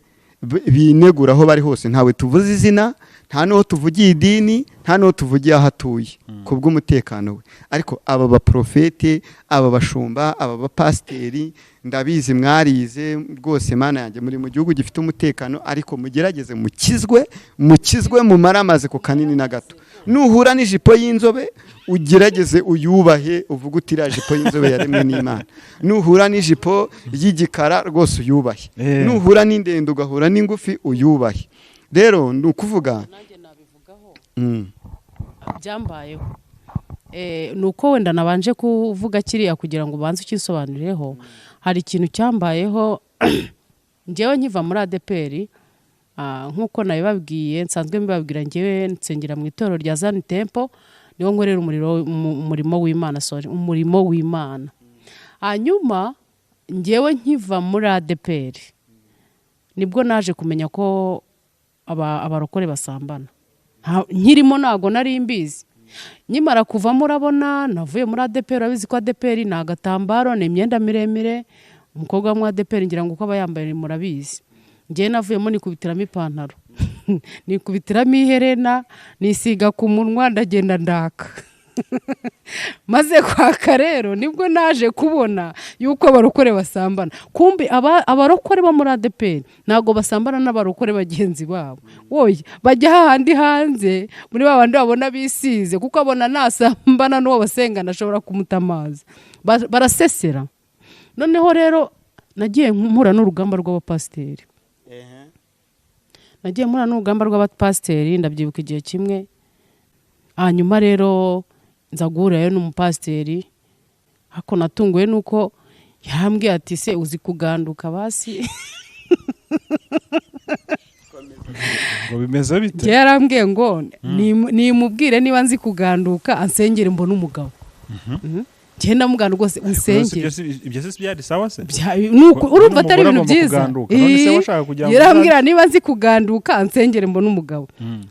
binegura aho bari hose. Ntawe tuvuze izina, nta n'uwo tuvugiye idini, nta n'uwo tuvugiye aho atuye ku bw'umutekano we. Ariko aba baprofete, aba bashumba, aba bapasiteri, ndabizi mwarize rwose, Mana yanjye, muri mu gihugu gifite umutekano, ariko mugerageze mukizwe, mukizwe mumare amazi ku kanini na gato. Nuhura n'ijipo y'inzobe, ugerageze uyubahe, uvuge uti: "Iriya jipo y'inzobe yaremwe n'Imana." Nuhura n'ijipo y'igikara, rwose uyubahe. Nuhura n'indende, ugahura n'ingufi, uyubahe. Rero ni ukuvuga Nanjye nabivugaho. Byambayeho. Ni uko wenda nabanje kuvuga kiriya kugira ngo ubanze ukisobanurireho. Hari ikintu cyambayeho njyewe nkiva muri ADEPR. Nk'uko nabibabwiye, nsanzwe mbibabwira, njyewe nsengera mu itorero rya Zion Temple, niho nkorera umurimo w'Imana, sorry, umurimo w'Imana. Hanyuma njyewe nkiva muri ADEPR nibwo naje kumenya ko abarokore basambana. Nkirimo ntago nari mbizi. Nkimara kuvamo, urabona navuye muri ADEPR, urabizi ko ADEPR ni agatambaro, ni imyenda miremire. Umukobwa wo muri ADEPR ngira ngo uko aba yambaye murabizi. Njyewe navuyemo nikubitiramo ipantaro, nikubitiramo iherena, nisiga ku munwa, ndagenda ndaka. Maze kwaka rero nibwo naje kubona yuko abarokore basambana. Kumbi abarokore bo muri ADEPR ntabwo basambana n'abarokore bagenzi babo. Woye bajya hahandi hanze muri ba bandi babona bisize, kuko abona nasambana n'uwo basengana ashobora kumutamaza. Barasesera. Noneho rero nagiye mpura n'urugamba rw'abapasiteri, nagiye mpura n'urugamba rw'abapasiteri. Ndabyibuka igihe kimwe, hanyuma rero nza guhurirayo n'umupasiteri, ariko natunguwe nuko yarambwiye ati: "Se uzi kuganduka basi?" Ngo bimeze bite? Njye yarambwiye ngo nimubwire niba nzi kuganduka ansengere mbone umugabo. Njye ndamugana rwose, unsengere. Ibyo si byari sawa se? Nuko urumva atari Umugore ibintu agomba byiza. kuganduka. None se washaka kugira ngo Yarambwira niba nzi kuganduka ansengere mbone umugabo.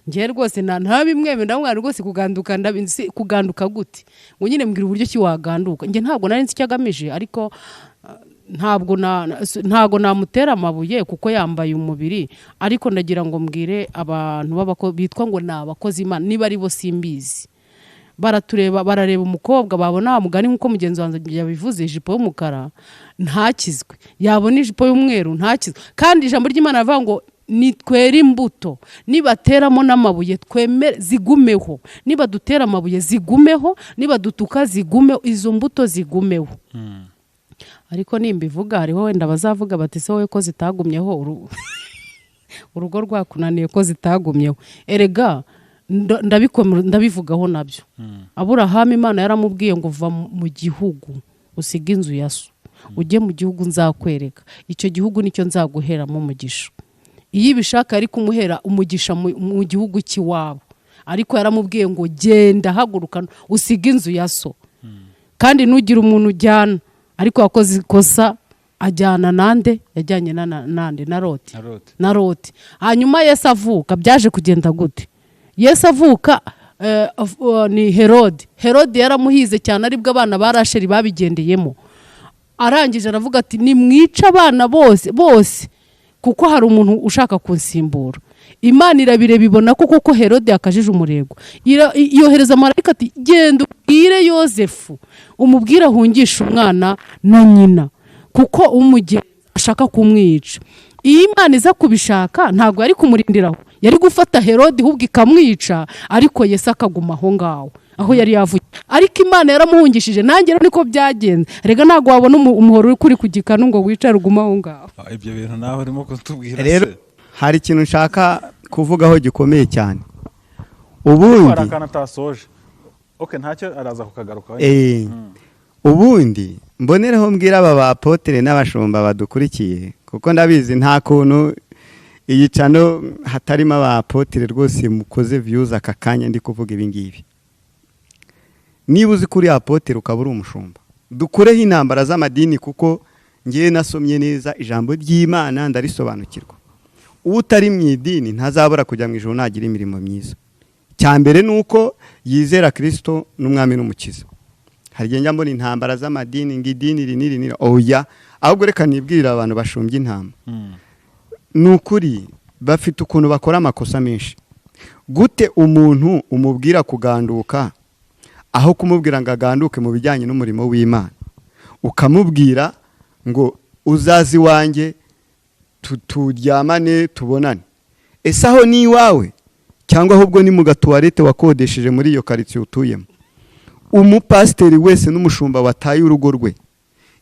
Njye rwose ntabimweme, ndamubwira rwose kuganduka ndabizi. Kuganduka gute? Ngo nyine mbwira uburyo ki waganduka. Njye ntabwo nari nzi icyo agamije, ariko ntabwo namutera amabuye kuko yambaye umubiri. Ariko ndagira ngo mbwire abantu bitwa ngo ni abakozi Imana, niba ari bo simbizi, baratureba, barareba umukobwa, babona wa mugani nk'uko mugenzi wanjye yabivuze, ijipo y'umukara ntakizwe, yabona ijipo y'umweru ntakizwe. Kandi ijambo ry'Imana rivuga ngo nitwere imbuto, nibateramo n'amabuye twemere zigumeho, niba dutera amabuye zigumeho, niba dutuka zigumeho, izo mbuto zigumeho. Ariko nimbivuga hariho wenda bazavuga bati: "Se wowe ko zitagumyeho, urugo rwakunaniye ko zitagumyeho?" Erega ndabivugaho nabyo. Aburahamu Imana yaramubwiye ngo: "Va mu gihugu, usige inzu ya so, ujye mu gihugu nzakwereka. Icyo gihugu nicyo nzaguheramo umugisha." Iyo ibishaka yari kumuhera umugisha mu gihugu cy'iwabo, ariko yaramubwiye ngo: "Genda, haguruka usige inzu ya so, kandi ntugire umuntu ujyana." Ariko yakoze ikosa, ajyana nande? Yajyanye nande? Na Loti. Na Loti. Na Loti. Hanyuma Yesu avuka byaje kugenda gute? Yesu avuka ni Herode. Herode yaramuhize cyane, aribwo abana ba Rasheli babigendeyemo. Arangije aravuga ati: "Nimwice abana bose bose, kuko hari umuntu ushaka kunsimbura." Imana irabireba, ibona ko koko Herode yakajije umurego. Yohereza marayika ati: "Genda ubwire Yosefu, umubwire ahungishe umwana na nyina, kuko umugenzi ashaka kumwica." Iyo Imana iza kubishaka ntabwo yari kumurindiraho, yari gufata Herode ahubwo ikamwica, ariko Yesu akaguma aho ngaho aho yari yavuye. Ariko Imana yaramuhungishije. Nanjye rero niko byagenze. Rega ntabwo wabona umuhoro uri kuri ku gikanu ngo wicare ugume aho ngaho. Ah, ibyo bintu nawe urimo kutubwira Rero se? hari ikintu nshaka kuvugaho gikomeye cyane. Hari Ubundi akantu atasoje. Ok, ntacyo, araza kukagarukaho. Ubundi mbonereho mbwira aba bapotere n'abashumba badukurikiye, kuko ndabizi nta kuntu iyi channel hatarimo abapotere. Rwose mukoze views aka kanya ndi kuvuga ibi ngibi. Niba uzi ko uri apotere ukaba uri umushumba, dukureho intambara z'amadini, kuko ngewe nasomye neza ijambo ry'Imana ndarisobanukirwa. Utari mu idini ntazabura kujya mu ijuru nagira imirimo myiza. Cya mbere ni uko yizera Kirisito n'umwami n'umukiza. Hari igihe njya mbona intambara z'amadini, ngo idini iri n'iri n'iri. Oya, ahubwo reka nibwirire abantu bashumbye intama. Ni ukuri bafite ukuntu bakora amakosa menshi. Gute umuntu umubwira kuganduka, aho kumubwira ngo aganduke mu bijyanye n'umurimo w'Imana, ukamubwira ngo uzaze iwanjye turyamane tubonane? Ese aho ni iwawe, cyangwa ahubwo ni mu gatuwarete wakodesheje muri iyo karitsiye utuyemo? Umupasiteri wese n'umushumba wataye urugo rwe,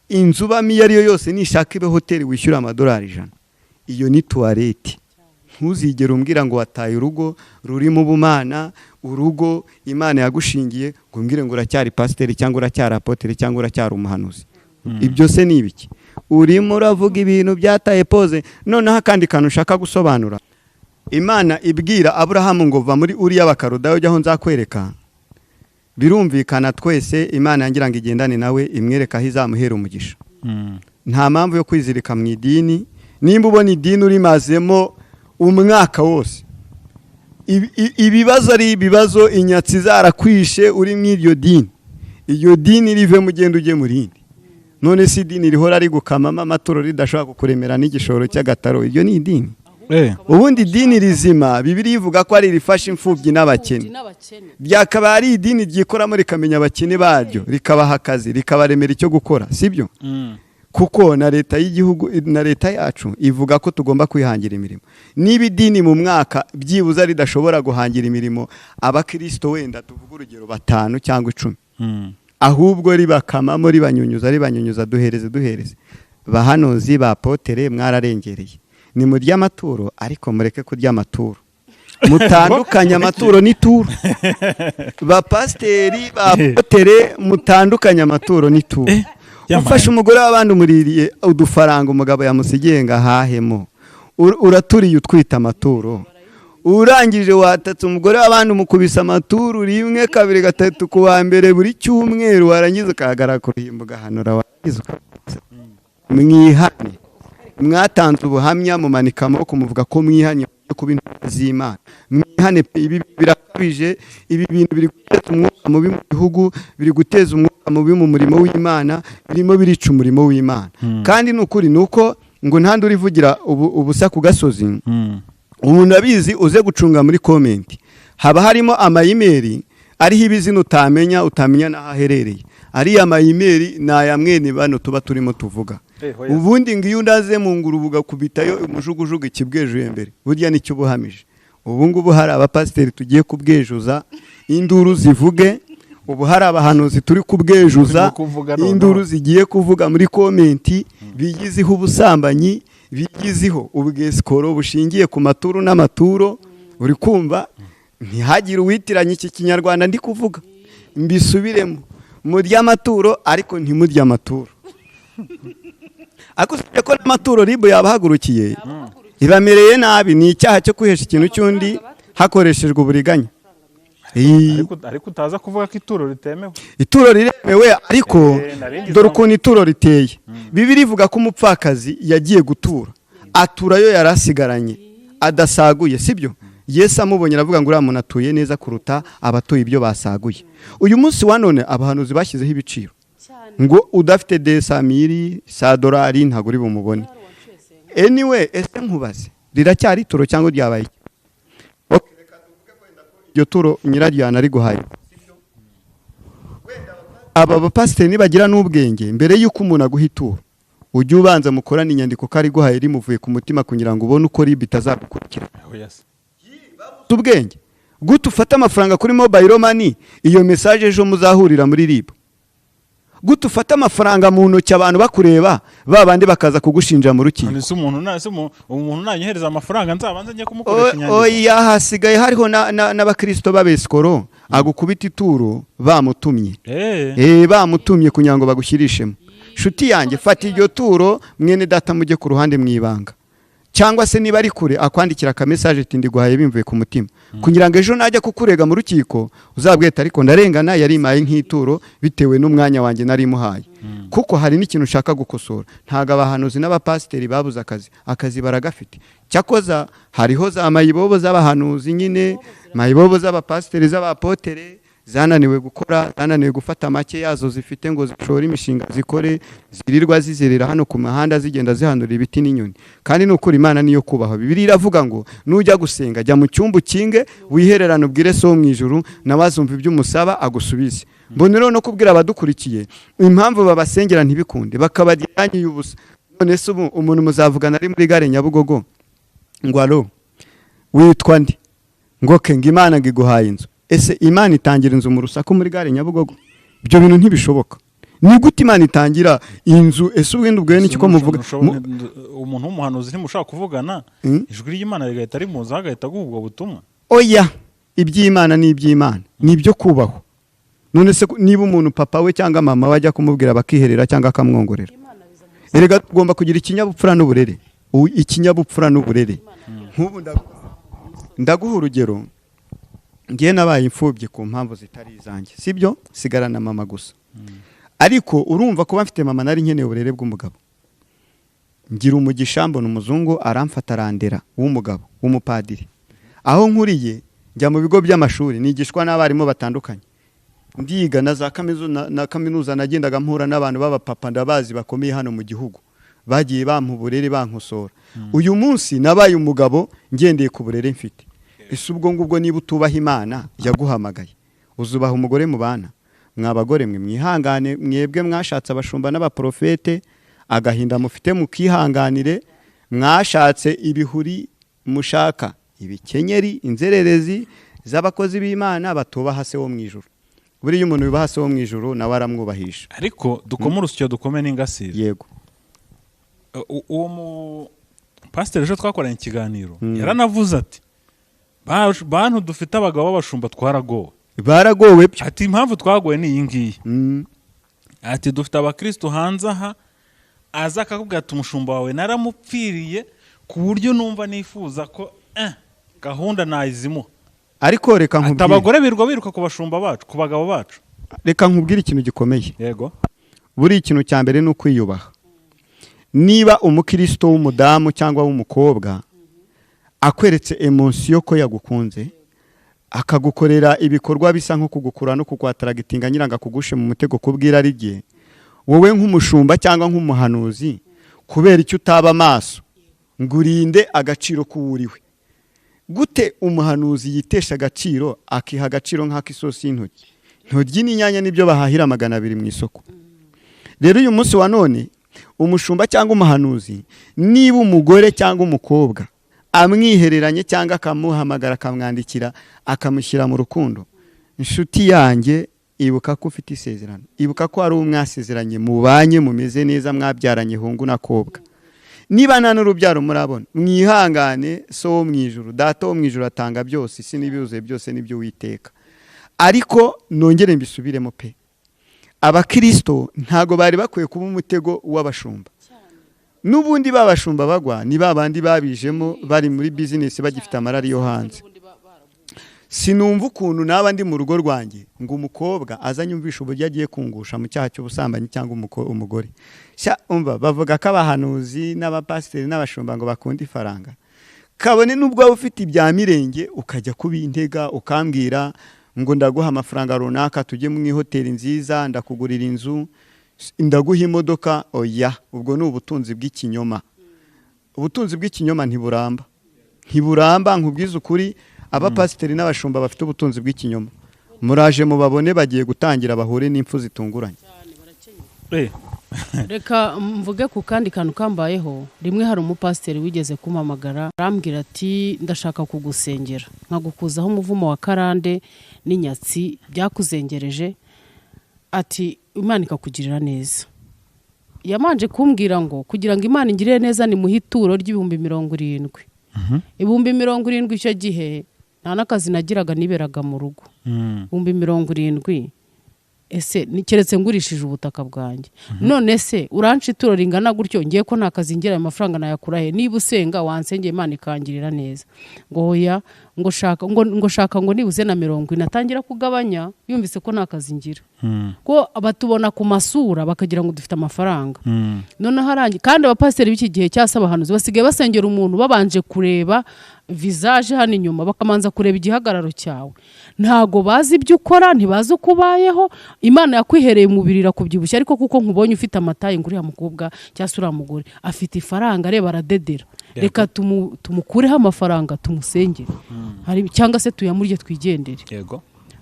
inzu ubamo iyo ari yo yose, nishaka ibe hoteli wishyura amadolari 100, iyo ni tuwarete. Ntuzigere umbwira ngo wataye urugo rurimo ubumana, urugo Imana yagushingiye, ngo umbwire ngo uracyari pasiteri cyangwa uracyari apotere cyangwa uracyari umuhanuzi. Ibyo se ni ibiki? Urimo uravuga ibintu byataye pose. Noneho akandi kantu ushaka gusobanura: Imana ibwira Aburahamu ngo: "Va muri Uriya Bakarudayo, ujya aho nzakwereka." Birumvikana twese Imana yangira ngo igendane nawe, imwereka aho izamuhera umugisha. Nta mpamvu yo kwizirika mu idini. Nimba ubona idini urimazemo umwaka wose, ibibazo ari ibibazo, inyatsi zarakwishe uri mu iryo dini, iryo dini rivemo ugenda ujye mu rindi. None se idini rihora rigukamamo amaturo, ridashobora kukuremera n'igishoro cy'agataro, iryo ni idini? Ubundi idini rizima, Bibiliya ivuga ko ari irifasha imfubyi n'abakene. Ryakaba ari idini ryikoramo, rikamenya abakene baryo, rikabaha akazi, rikabaremera icyo gukora, sibyo? Kuko na leta y'igihugu na leta yacu ivuga ko tugomba kwihangira imirimo. Niba idini mu mwaka byibuze ridashobora guhangira imirimo abakirisito wenda tuvuge urugero batanu cyangwa 10, ahubwo ribakamamo, ribanyunyuza, ribanyunyuza, duhereze, duhereze, bahanuzi ba potere mwararengereye. Ni murya amaturo, ariko mureke kurya amaturo, mutandukanye amaturo n'ituro. Ba pasiteri, ba potere, mutandukanye amaturo n'ituro. Yamaye. Ufashe umugore w'abandi, umuririye udufaranga umugabo yamusigiye ngo ahahemo. Uraturiye utwita amaturo, urangije watatse umugore w'abandi, umukubise amaturu rimwe, kabiri, gatatu, ku wa mbere buri cyumweru, warangiza ukahagarara ku ruhimbi ugahanura, warangiza mwihane. Mwatanze ubuhamya, mumanika amaboko, muvuga ko mwihanye kuba intumwa z'Imana. Mwihane pe, ibi birakabije. Ibi bintu biri guteza umwuka mubi mu gihugu, biri guteza umwuka mubi mu murimo w'Imana, birimo birica umurimo w'Imana. Kandi ni ukuri, ni uko ngo ntandi urivugira ubusa ku gasozi. Umuntu abizi, uze gucunga muri comment, haba harimo ama email ariho ibizina utamenya n'aho aherereye. Ariya ma email ni aya mwene bano tuba turimo tuvuga. Hoya. Ubundi ngo iyo undaze mu ngurube ugakubitayo umujugujugu ikibwejuye mbere, burya nicyo uba uhamije. Ubu ngubu hari abapasiteri tugiye kubwejuza, induru zivuge. Ubu hari abahanuzi turi kubwejuza, Turimo kuvuga noneho. induru zigiye kuvuga muri comment. Bigiziho ubusambanyi, bigiziho ubwesikoro bushingiye ku maturu n'amaturo. Uri kumva? Ntihagire uwitiranya iki Kinyarwanda ndi kuvuga, mbisubiremo: murye amaturo ariko ntimurye amaturo. Ariko usibye ko n'amaturo RIB yabahagurukiye, ibamereye nabi. Ni icyaha cyo kwihesha ikintu cy'undi hakoreshejwe uburiganya. Ariko utaza kuvuga ko ituro ritemewe. Ituro riremewe, ariko Nari ngize dore ukuntu ituro riteye. Bibiliya ivuga ko umupfakazi yagiye gutura, aturayo yari asigaranye adasaguye, sibyo? Yesu amubonye aravuga ngo uriya muntu atuye neza kuruta abatuye ibyo basaguye. Uyu munsi wa none abahanuzi bashyizeho ibiciro, ngo udafite 200 000 sa dolari ntabwo uri bumubone. Anyway, ese nkubaze, riracyari ituro cyangwa ryabaye iki? Okay, reka tuvuge wenda ko iryo turo nyiraryo yanariguhaye. Aba bapasiteri nibagira n'ubwenge, mbere y'uko umuntu aguha ituro, ujye ubanza mukorane inyandiko ko ariguhaye rimuvuye ku mutima, kugira ngo ubone uko RIB itazagukurikira. Oya se. Ubwenge gute ufata amafaranga kuri mobile money, iyo message ejo muzahurira muri RIB? Gute ufata amafaranga mu ntoki abantu bakureba, ba bandi bakaza kugushinja mu rukiko? None se umuntu nanyohereza amafaranga, nzabanze njye kumukoresha inyandiko? Oya, hasigaye hariho n'abakirisito b'abesikoro, agukubita ituro bamutumye. Bamutumye kugira ngo bagushyirishemo. Nshuti yanjye, fata iryo turo, mwene data, mujye ku ruhande mu ibanga, cyangwa se niba ari kure akwandikira aka message ati ndiguhaye bimvuye ku mutima, kugira ngo ejo najya kukurega mu rukiko uzabweta ariko ndarengana, yarimaye nk'ituro bitewe n'umwanya wanjye nari muhaye. Kuko hari n'ikintu ushaka gukosora: ntabwo abahanuzi n'abapasiteri babuze akazi, akazi baragafite. Cyakoza hariho za mayibobo z'abahanuzi nyine, mayibobo z'abapasiteri, z'abapotere, zananiwe gukora, zananiwe gufata make yazo zifite ngo zishore imishinga zikore, zirirwa zizerera hano ku mihanda, zigenda zihanura ibiti n'inyoni. Kandi ni ukuri, Imana niyo kubahwa. Bibiliya iravuga ngo nujya gusenga, jya mu cyumba ukinge, wihererane, ubwire So wo mu ijuru, nawe azumva ibyo umusaba agusubize. Mbona rero no kubwira abadukurikiye impamvu babasengera ntibikunde, bakabarya y'ubusa. None se ubu umuntu muzavugana ari muri gare Nyabugogo ngo allo, witwa ndi? Ngo ke, ngo Imana ngo iguhaye inzu. Ese Imana itangira inzu mu rusaku muri gare Nyabugogo? Ibyo bintu ntibishoboka. Ni gute Imana itangira inzu? Ese ubundi ubwo ni ko muvuga? Umuntu w'umuhanuzi ntimushobora kuvugana, ijwi ry'Imana rigahita rimuza, agahita aguha ubwo butumwa? Oya, iby'Imana ni iby'Imana, ni ibyo kubahwa. None se niba umuntu papa we cyangwa mama we ajya kumubwira bakiherera cyangwa akamwongorera? Erega tugomba kugira ikinyabupfura n'uburere. Ikinyabupfura n'uburere. Nk'ubu ndaguha urugero: ngiye nabaye imfubyi ku mpamvu zitari izanjye, sibyo? Sigarana mama gusa. Ariko urumva, kuba mfite mama, nari nkeneye uburere bw'umugabo. Ngira umugisha mbona umuzungu aramfata arandera, w'umugabo w'umupadiri. Aho nkuriye, njya mu bigo by'amashuri, nigishwa n'abarimu batandukanye, ndiga na za kaminuza, na kaminuza nagendaga mpura n'abantu b'abapapa ndabazi bakomeye hano mu gihugu, bagiye bampa uburere, bankosora. Uyu munsi nabaye umugabo ngendeye ku burere mfite. Ese ubwo ngubwo niba utubaha Imana yaguhamagaye, uzubaha umugore mubana? Mwa bagore mwe, mwihangane. Mwebwe mwashatse abashumba n'abaprofete, agahinda mufite mukihanganire. Mwashatse ibihuri, mushaka ibikenyeri, inzererezi z'abakozi b'Imana batubaha Se wo mu ijuru. Buriya umuntu yubaha Se wo mu ijuru, nawe aramwubahisha. Ariko dukome urusyo, dukome n'ingasire. Yego. Uwo mu pasiteri ejo twakoranye ikiganiro yaranavuze ati: "Bantu dufite abagabo b'abashumba twaragowe." Baragowe byo. Ati: "Impamvu twagowe ni iyi ngiyi." Ati: "Dufite abakristo hanze aha aza akakubwira ati umushumba wawe naramupfiriye." Ku buryo numva nifuza ko gahunda nayizimuha. Ariko reka Ati nkubwire, abagore birirwa biruka ku bashumba bacu, ku bagabo bacu. Reka nkubwire ikintu gikomeye. Yego. Buri ikintu cya mbere ni ukwiyubaha. Niba umukristo w'umudamu cyangwa w'umukobwa akweretse émotion ko yagukunze, akagukorera ibikorwa bisa nko kugukura no kukwataragitinga, nyiranga akugushe mu mutego kubwira rye, wowe nk'umushumba cyangwa nk'umuhanuzi, kubera icyo utaba amaso ngo urinde agaciro k'uwuriwe? Gute umuhanuzi yitesha agaciro, akiha agaciro nk'ak'isosi y'intoryi? Intoryi n'inyanya nibyo bahahira 200 mu isoko. Rero uyu munsi wa none, umushumba cyangwa umuhanuzi, niba umugore cyangwa umukobwa amwihereranye cyangwa akamuhamagara, akamwandikira, akamushyira mu rukundo, inshuti yanjye, ibuka ko ufite isezerano, ibuka ko hari uwo mwasezeranye, mubanye, mumeze neza, mwabyaranye hungu na kobwa. Niba nta n'urubyaro murabona, mwihangane. So wo mu ijuru, Data wo mu ijuru, atanga byose. Isi n'ibyuzuye byose nibyo Witeka. Ariko nongere mbisubiremo pe, abakirisito ntago bari bakwiye kuba umutego w'abashumba. N'ubundi babashumba bagwa ni ba bandi babijemo bari muri bizinesi, bagifite amarari yo hanze. Sinumva ukuntu naba ndi mu rugo rwanjye ngo umukobwa azanyumvisha uburyo agiye kungusha mu cyaha cy'ubusambanyi, cyangwa umugore. Sha umva, bavuga ko abahanuzi n'abapasiteri n'abashumba ngo bakunda ifaranga. Kabone n'ubwo waba ufite ibya mirenge, ukajya kubintega, ukambwira ngo ndaguha amafaranga runaka, tujye mu ihoteli nziza, ndakugurira inzu, ndaguha imodoka, oya, ubwo ni ubutunzi bw'ikinyoma. Ubutunzi bw'ikinyoma ntiburamba, ntiburamba. Nkubwize ukuri, abapasiteri n'abashumba bafite ubutunzi bw'ikinyoma, muraje mubabone bagiye gutangira bahure n'impfu zitunguranye. Reka mvuge ku kandi kantu kambayeho rimwe. Hari umupasiteri wigeze kumpamagara, arambwira ati: "Ndashaka kugusengera nkagukuzaho umuvumo wa karande n'inyatsi byakuzengereje," ati: "Imana ikakugirira neza." Yamanje kumbwira ngo kugira ngo Imana ingirire neza ni muhe ituro ry'ibihumbi 70. 70,000, icyo gihe nta n'akazi nagiraga, niberaga mu rugo. 70,000 ese keretse ngurishije ubutaka bwanjye? None se uranca ituro ringana gutyo, ngiye ko nta kazi ngira, ayo mafaranga nayakura he? Niba usenga, wansengeye Imana ikangirira neza. Ngo hoya, ngo shaka, ngo shaka ngo nibuze na 40. Atangira kugabanya, yumvise ko nta kazi ngira, ko batubona ku masura bakagira ngo dufite amafaranga. Noneho arangiye, kandi abapasiteri b'iki gihe cyangwa se abahanuzi basigaye basengera umuntu babanje kureba visage hano inyuma, bakamanza kureba igihagararo cyawe. Ntago bazi ibyo ukora, ntibazi uko ubayeho. Imana yakwihereye umubiri, irakubyibushya, ariko kuko nkubonye ufite amataye, ngo uriya mukobwa cyangwa se uriya mugore afite ifaranga, areba aradedera, reka tumukureho amafaranga tumusengere. Cyangwa se tuyamurye twigendere.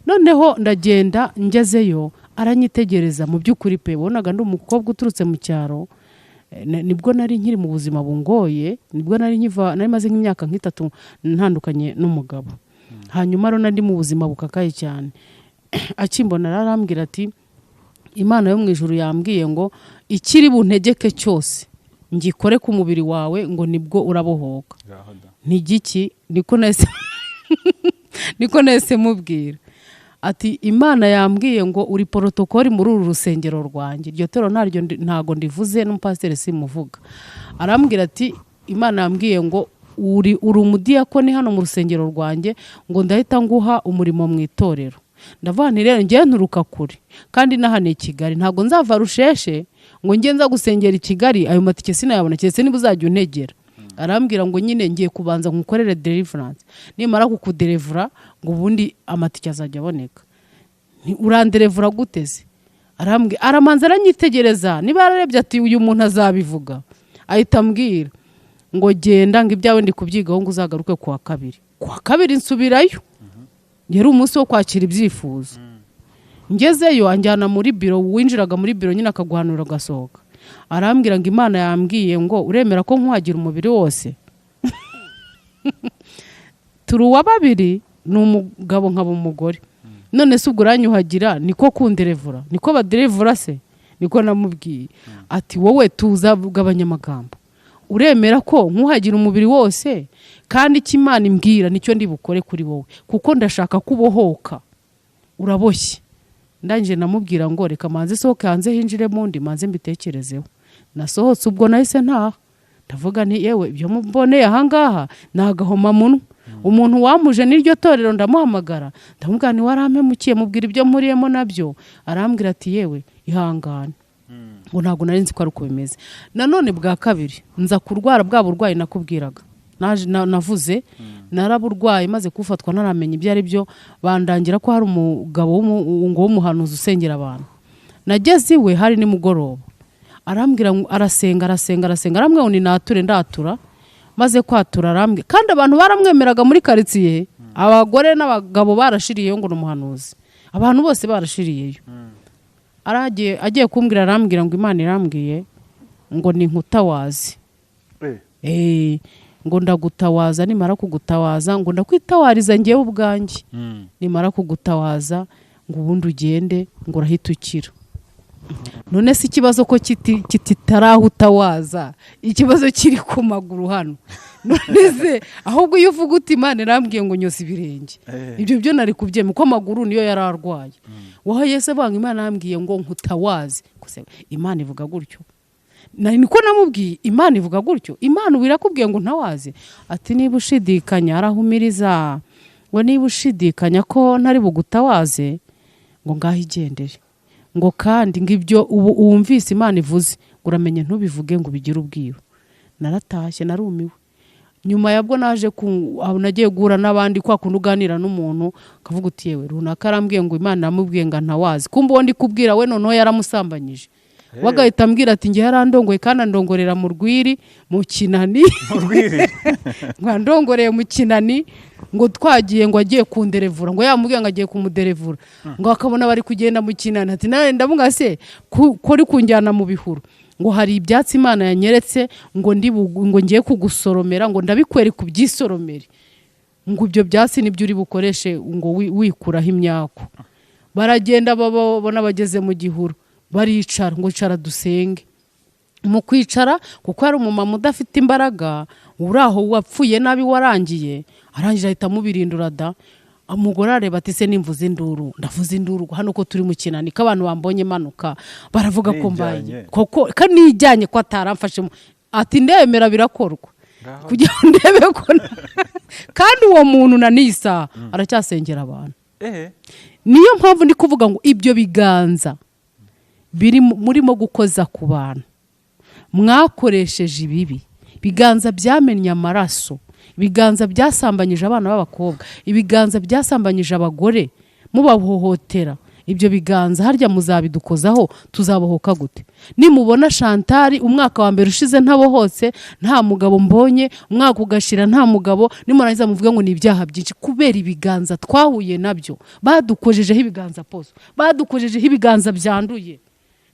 Noneho ndagenda, ngezeyo aranyitegereza. Mu by'ukuri pe, wabonaga ndi umukobwa uturutse mu cyaro. Nibwo nari nkiri mu buzima bungoye, nibwo nari nkiva, nari maze nk'imyaka nk'itatu ntandukanye n'umugabo. Hanyuma rero nari mu buzima bukakaye cyane. Akimbona arambwira ati: "Imana yo mu ijuru yambwiye ngo ikiri buntegeke cyose ngikore ku mubiri wawe, ngo nibwo urabohoka." Ngaho da. Ntigiki, niko nahise mubwira ati: "Imana yambwiye ngo uri porotokoli muri uru rusengero rwanjye." Iryo toro ntaryo ntago ndivuze, n'umupasiteri simuvuga. Arambwira ati: "Imana yambwiye ngo uri umudiyakoni hano mu rusengero rwanjye, ngo ndahita nguha umurimo mu itorero." Ndavuga nti: "Rero ngewe nturuka kure, kandi n'ahano i Kigali ntabwo nzava Rusheshe ngo njye nza gusengera i Kigali, ayo matike sinayabona, keretse niba uzajya untegera." Arambwira ngo nyine ngiye kubanza nkukorere deliverance, nimara kukuderevura ngo ubundi amatike azajya aboneka. Nti: "Uranderevura gute se?" Arambwira, aramanza aranyitegereza, niba yararebye ati: "Uyu muntu azabivuga." Ahita ambwira ngo: "Genda, ngo ibyawe ndi kubyigaho, ngo uzagaruke kuwa kabiri." Kuwa kabiri nsubirayo, yari umunsi wo kwakira ibyifuzo. Ngezeyo anjyana muri biro. Winjiraga muri biro nyine akaguhanura ugasohoka. Arambwira ngo: "Imana yambwiye ngo uremera ko nkuhagira umubiri wose?" Turi uwa babiri, ni umugabo nkaba umugore. "None se ubwo uranyuhagira niko kunderevura, niko baderevura se?" Niko namubwiye. Ati: "Wowe tuza, gabanya amagambo, uremera ko nkuhagira umubiri wose? Kandi icyo Imana imbwira nicyo ndi bukore kuri wowe, kuko ndashaka ko ubohoka, uraboshye." Ndangije namubwira ngo reka manze sohoke hanze, hinjiremo undi, manze mbitekerezeho. Nasohotse, ubwo nahise ntaha. Ndavuga nti yewe, ibyo muboneye ahangaha ni agahomamunwa. Umuntu wamuje n'iryo torero ndamuhamagara, ndamubwira nti warampemukiye, mubwira ibyo mpuriyemo nabyo. Arambwira ati yewe, ihangane, ngo ntabwo nari nzi ko ari uko bimeze. Nanone bwa kabiri nza kurwara bwa burwayi nakubwiraga. Navuze naraburwaye, maze kufatwa ntaramenya ibyo ari byo, bandangira ko hari umugabo ngo w'umuhanuzi usengera abantu. Nageze iwe hari nimugoroba, arambwira ngo arasenga, arasenga, arasenga, arambwira ngo ninature. Ndatura. Maze kwatura arambwira, kandi abantu baramwemeraga muri karitsiye, abagore n'abagabo barashiriyeyo ngo ni umuhanuzi, abantu bose barashiriyeyo. Aragiye, agiye kumbwira, arambwira ngo Imana irambwiye ngo ni nkutawazi. Ngo ndagutawaza, nimara kugutawaza, ngo ndakwitawariza ngewe ubwanjye, nimara kugutawaza ngo ubundi ugende, ngo urahita ukira. None se ikibazo ko kitaraho utawaza, ikibazo kiri ku maguru hano? None se ahubwo iyo uvuga uti Imana irambwiye ngo nyoze ibirenge, ibyo byo nari kubyemera, kuko amaguru niyo yari arwaye. Wowe Yesu avuga ngo Imana yambwiye ngo nkutawaze. Gusa Imana ivuga gutyo? Niko namubwiye, Imana ivuga gutyo? Imana ubu irakubwiye ngo ntawaze? Ati niba ushidikanya, arahumiriza ngo niba ushidikanya ko ntari bugutawaze, ngo ngaho igendere, ngo kandi ngo ibyo ubu wumvise Imana ivuze, ngo uramenye ntubivuge ngo ubigire ubwiru. Naratashye, narumiwe. Nyuma yabwo naje ku aho nagiye guhura n'abandi, kwa kundi uganira n'umuntu ukavuga uti yewe, runaka arambwiye ngo Imana yamubwiye ngo ntawazi. Kumva uwo ndi kubwira we noneho yaramusambanyije, we agahita ambwira ati njye yarandongoye, kandi andongorera mu rwiri, mu kinani, ngo andongoreye mu kinani, ngo twagiye, ngo agiye kunderevura, ngo yamubwiye ngo agiye kumuderevura, ngo akabona bari kugenda mu kinani. Ati nawe ndavuga se ko uri kunjyana mu bihuru, ngo hari ibyatsi Imana yanyeretse, ngo ndi ngo ngiye kugusoromera, ngo ndabikwereka ubyisoromere, ngo ibyo byatsi nibyo uri bukoreshe ngo wikuraho imyaku. Baragenda, babona bageze mu gihuru, baricara, ngo icara dusenge. Mu kwicara, kuko hari umumama udafite imbaraga uri aho wapfuye nabi warangiye, arangije ahita amubirindura da. Umugore areba ati se nimvuze induru, ndavuze induru hano ko turi mu kinani, ko abantu bambonye manuka baravuga ko mbaye Nijyanye. Koko ko nijyanye, ko ataramfashe. Ati ndemera birakorwa kugira ngo ndebe ko kandi uwo muntu na n'iyi saha aracyasengera abantu. Niyo mpamvu ndi kuvuga ngo ibyo biganza biri murimo gukoza ku bantu mwakoresheje ibibi, ibiganza byamennye amaraso, ibiganza byasambanyije abana b'abakobwa, ibiganza byasambanyije abagore mubahohotera, ibyo biganza harya muzabidukozaho tuzabohoka gute? Nimubona Chantal umwaka wa mbere ushize ntabohotse, nta mugabo mbonye, umwaka ugashira nta mugabo, nimurangiza muvuge ngo ni ibyaha byinshi kubera ibiganza twahuye nabyo. Badukojejeho ibiganza poso, badukojejeho ibiganza byanduye,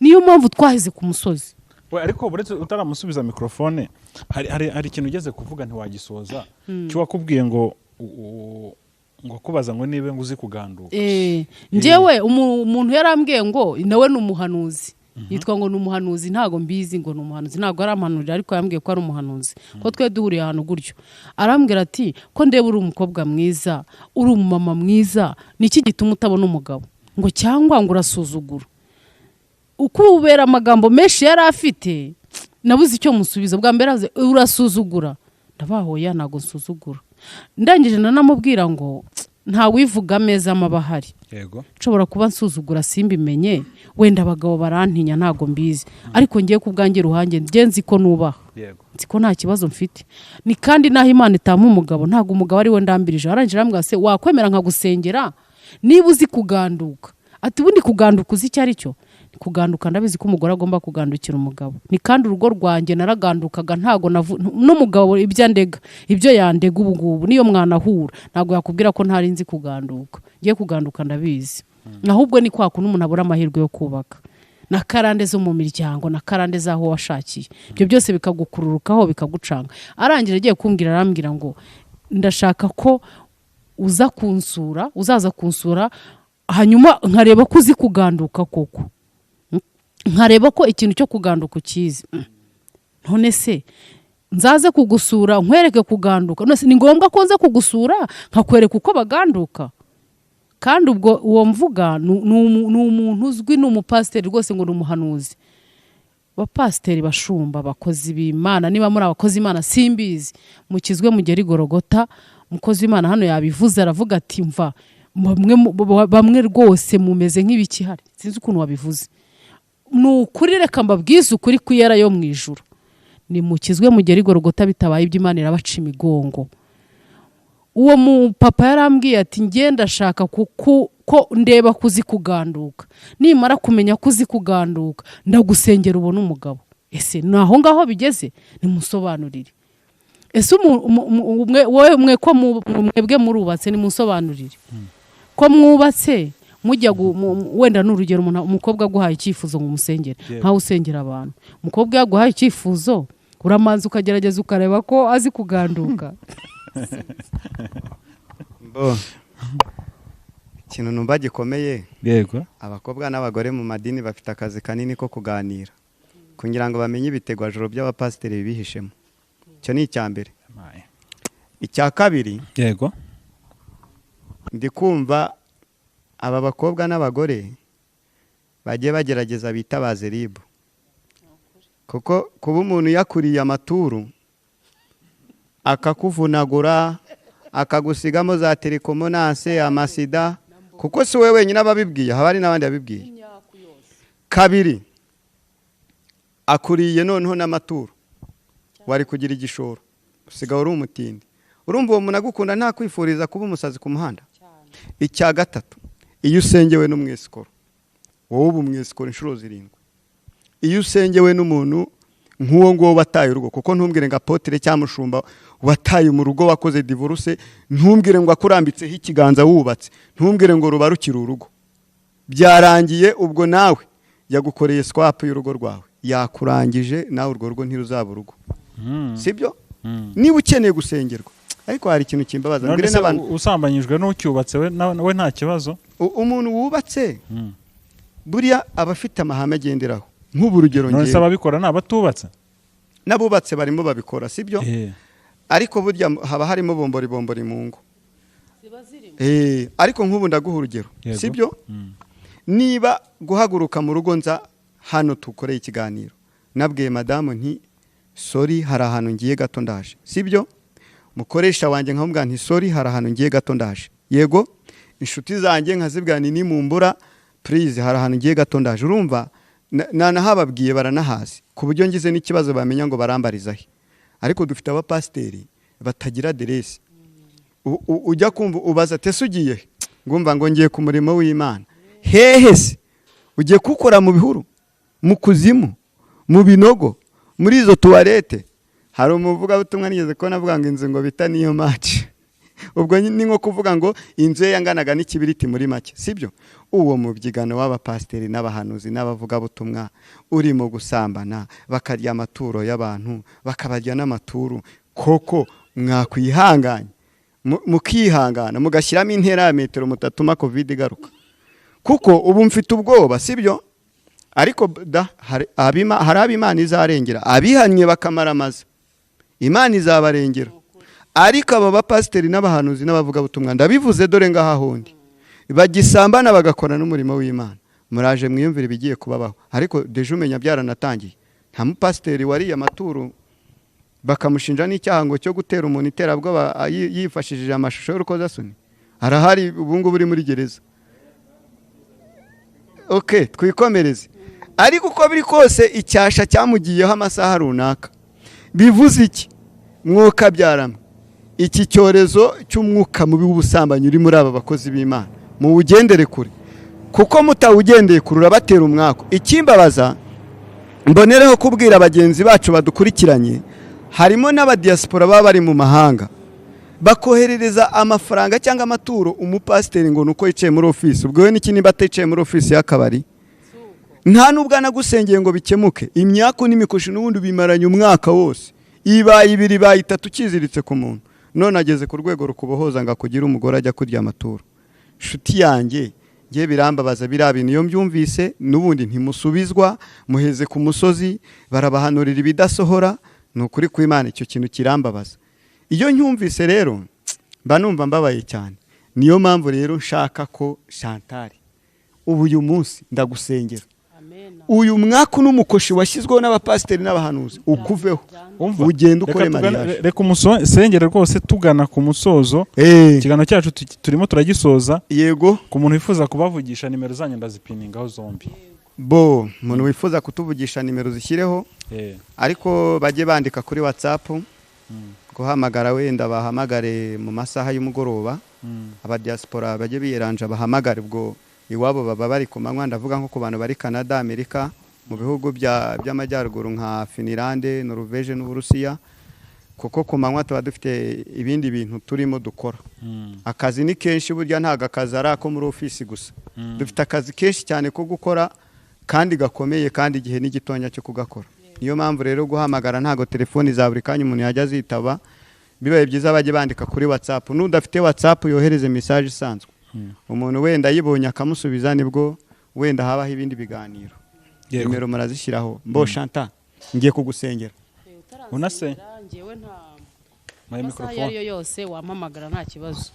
niyo mpamvu twaheze ku musozi. We, ariko uretse utaramusubiza mikorofone, hari ikintu ugeze kuvuga ntiwagisoza, cy'uwakubwiye ngo ngo kubaza ngo niba ngo uzi kuganduka. Njyewe umuntu yarambwiye ngo nawe ni umuhanuzi, yitwa ngo ni umuhanuzi, ntago mbizi ngo ni umuhanuzi, ntabwo arampanurira, ariko yambwiye ko ari umuhanuzi, ko twe duhuriye ahantu gutyo, arambwira ati ko ndeba uri umukobwa mwiza, uri umumama mwiza, niki gituma utabona umugabo? Ngo cyangwa ngo urasuzugura. Uko ubera amagambo menshi yari afite, nabuze icyo musubiza. Bwa mbere aravuze, urasuzugura, ndabahoya, ntabwo nsuzugura. Ndangije nanamubwira ngo ntawivuga ameza amaba ahari. Nshobora kuba nsuzugura simbimenye, wenda abagabo barantinya, ntabwo mbizi, ariko ngiye ku bwanjye ruhange njye nzi ko nubaha, nzi ko nta kibazo mfite, ni kandi naho Imana itampa umugabo, ntabwo umugabo ari we ndambirije. Arangije arambwira se wakwemera nkagusengera niba uzi kuganduka? Ati ubundi kuganduka uzi icyo ari cyo? Kuganduka ndabizi, ko umugore agomba kugandukira umugabo, ni kandi urugo rwanjye naragandukaga, ntago n'umugabo ibyo andega, ibyo yandega ubu ngubu, niyo mwanahura ntabwo yakubwira ko ntari nzi kuganduka. Ngiye kuganduka ndabizi, ahubwo ni kwa kuntu umuntu abura amahirwe yo kubaka, na karande zo mu miryango, na karande z'aho washakiye, ibyo byose bikagukururukaho, bikagucanga. Arangije agiye kumbwira, arambwira ngo ndashaka ko uza kunsura, uzaza kunsura, hanyuma nkareba ko uzi kuganduka koko, nkareba ko ikintu cyo kuganduka ukizi. None se nzaze kugusura nkwereke kuganduka? None se ni ngombwa ko nza kugusura nkakwereka uko baganduka? Kandi ubwo uwo mvuga ni umuntu uzwi, ni umupasiteri rwose, ngo ni umuhanuzi. Bapasiteri, bashumba, abakozi b'Imana, niba muri abakozi b'Imana simbizi, mukizwe mugere igorogota. Umukozi w'Imana hano yabivuze, aravuga ati mva bamwe rwose mumeze nk'ibikihari, sinzi ukuntu wabivuze. Ni ukuri, reka mbabwize ukuri kwiyera yo mu ijuru, nimukizwe mugere igorogota, bitabaye iby'Imana irabaca imigongo. Uwo mupapa yarambwiye ati ngenda ndashaka kuko ko ndeba kuzi kuganduka, nimara kumenya ko uzi kuganduka ndagusengera ubone umugabo. Ese ni aho ngaho bigeze? Nimusobanurire. Ese wowe mwe ko mwebwe murubatse, nimusobanurire ko mwubatse mujya wenda ni urugero, umukobwa aguhaye icyifuzo ngo umusengere, nkawe usengera abantu, umukobwa yaguhaye icyifuzo uramanza ukagerageza ukareba ko azi kuganduka? Bo. Ikintu numva gikomeye, abakobwa n'abagore mu madini bafite akazi kanini ko kuganira kugira ngo bamenye ibitegwajoro by'abapasiteri bibihishemo. Icyo ni icya mbere. Icya kabiri, ndi kumva aba bakobwa n'abagore bagiye bagerageza bitabaze RIB, kuko kuba umuntu yakuriye amaturu akakuvunagura akagusigamo za trichomonas, amasida, kuko si wowe wenyine ababibwiye, haba hari n'abandi babibwiye. Kabiri, akuriye noneho n'amaturo, wari kugira igishoro usigaye uri umutindi. Urumva uwo muntu agukunda nta kwifuriza kuba umusazi ku muhanda? Icya gatatu, iyo usengewe n'umwesikoro, wowe uba umwesikoro inshuro 7. Iyo usengewe n'umuntu nk'uwo nguwo wataye urugo, kuko ntumbwire ngo apôtre cyangwa mushumba wataye mu rugo wakoze divorce, ntumbwire ngo akurambitseho ikiganza wubatse, ntumbwire ngo ruba rukiri urugo. Byarangiye ubwo, nawe yagukoreye swap y'urugo rwawe, yakurangije nawe, urwo rugo ntiruzaba urugo. Sibyo? Niba ukeneye gusengerwa, ariko hari ikintu kimbabaza. None mbwire se n'abantu. Usambanyijwe n'ucyubatse we we nta kibazo? Umuntu wubatse buriya aba afite amahame agenderaho. Nk'ubu urugero, None se ngewe ababikora ni abatubatse? N'abubatse barimo babikora, sibyo? Ariko burya haba harimo bombori bombori mu ngo. Ariko nk'ubu ndaguha urugero, sibyo? Niba guhaguruka mu rugo nza hano tukoreye ikiganiro, nabwiye madamu nti sorry, hari ahantu ngiye gato ndaje, sibyo? Mukoresha wanjye nkamubwira nti sorry, hari ahantu ngiye gato ndaje. Yego, inshuti zanjye nkazibwira nti nimumbura please, hari ahantu ngiye gato ndaje. Urumva nanahababwiye, baranahazi, ku buryo ngize n'ikibazo bamenya ngo barambariza he. Ariko dufite abapasiteri batagira aderesi. Ujya kumva ubaza ati ese ugiye he? Ngumva ngo ngiye ku murimo w'Imana. Hehe se? Ugiye kuwukora mu bihuru, mu kuzimu, mu binogo, muri izo toilette? Hari umuvugabutumwa nigeze kubona avuga ngo inzu ngo bita niyo maci, ubwo ni nko kuvuga ngo inzu ye yanganaga n'ikibiriti muri make, sibyo? Uwo mubyigano w'abapasiteri n'abahanuzi n'abavugabutumwa urimo gusambana, bakarya amaturo y'abantu, bakabarya n'amaturu, koko mwakwihanganye mukihangana mugashyiramo intera ya metero mutatuma COVID igaruka, kuko ubu mfite ubwoba, sibyo? Ariko da hari ab'Imana izarengera, abihannye bakamaramaza Imana izabarengera. Ariko aba bapasiteri n'abahanuzi n'abavugabutumwa, ndabivuze dore ngaha hundi bagisambana bagakora n'umurimo w'Imana, muraje mwiyumvire ibigiye kubabaho. Ariko déjà umenya byaranatangiye. Nta mupasiteri wariye amaturo bakamushinja n'icyaha ngo cyo gutera umuntu iterabwoba yifashishije amashusho y'urukozasoni, arahari ubu ngubu uri muri gereza. Ok, twikomereze. Ariko uko biri kose icyasha cyamugiyeho amasaha runaka. Bivuze iki? Mwuka byaramwe, iki cyorezo cy'umwuka mubi w'ubusambanyi uri muri aba bakozi b'Imana, muwugendere kure, kuko mutawugendeye kure urabatera umwaku. Ikimbabaza, mbonereho kubwira bagenzi bacu badukurikiranye, harimo n'abadiyasipora baba bari mu mahanga, bakoherereza amafaranga cyangwa amaturo umupasiteri ngo ni uko yicaye muri ofisi. Ubwo we n'iki niba aticaye muri ofisi y'akabari? Nta nubwo anagusengeye ngo bikemuke. Imyaku n'imikoshi n'ubundi bimaranye umwaka wose, ibaye 2, ibaye 3 ukiziritse ku muntu, none ageze ku rwego rukubohoza ngo akugire umugore ajya kurya amaturo. Nshuti yanjye, ngiye birambabaza biriya bintu iyo mbyumvise. N'ubundi ntimusubizwa, muheze ku musozi, barabahanurira ibidasohora. Ni ukuri kw'Imana, icyo kintu kirambabaza iyo ncyumvise. Rero mba numva mbabaye cyane. Niyo mpamvu rero nshaka ko Chantal, ubu uyu munsi ndagusengera. Amen. Uyu mwaku n'umukoshi washyizweho n'abapasiteri n'abahanuzi ukuveho. Umva, Ugende reka ukore mariage. Reka umusengere rwose, tugana ku musozo. Ikiganiro cyacu turimo turagisoza. Yego. Ku muntu wifuza kubavugisha, nimero zanyu ndazipiningaho zombi. Bo umuntu wifuza kutuvugisha, nimero zishyireho, ariko bajye bandika kuri WhatsApp. Guhamagara wenda bahamagare mu masaha y'umugoroba. Abadiaspora bajye biyeranja bahamagare, ubwo iwabo baba bari ku manywa. Ndavuga nko ku bantu bari Canada, Amerika, mu bihugu by'amajyaruguru nka Finlande, Norvège n'Uburusiya, kuko ku manywa tuba dufite ibindi bintu turimo dukora. Akazi ni kenshi burya, ntabwo akazi ari ako muri ofisi gusa. Dufite akazi kenshi cyane ko gukora kandi gakomeye, kandi igihe ni gitonya cyo kugakora. Niyo mpamvu rero guhamagara, ntabwo telefoni za buri kanya umuntu yajya azitaba. Bibaye byiza bajye bandika kuri WhatsApp. N'udafite WhatsApp yohereze message isanzwe. Umuntu wenda ayibonye akamusubiza, nibwo wenda habaho ibindi biganiro. Nimero murazishyiraho. Mbo Shanta, ngiye kugusengera. Unase? Njyewe nta Maye amasaha iyo microphone. ariyo yose wampamagara, nta kibazo.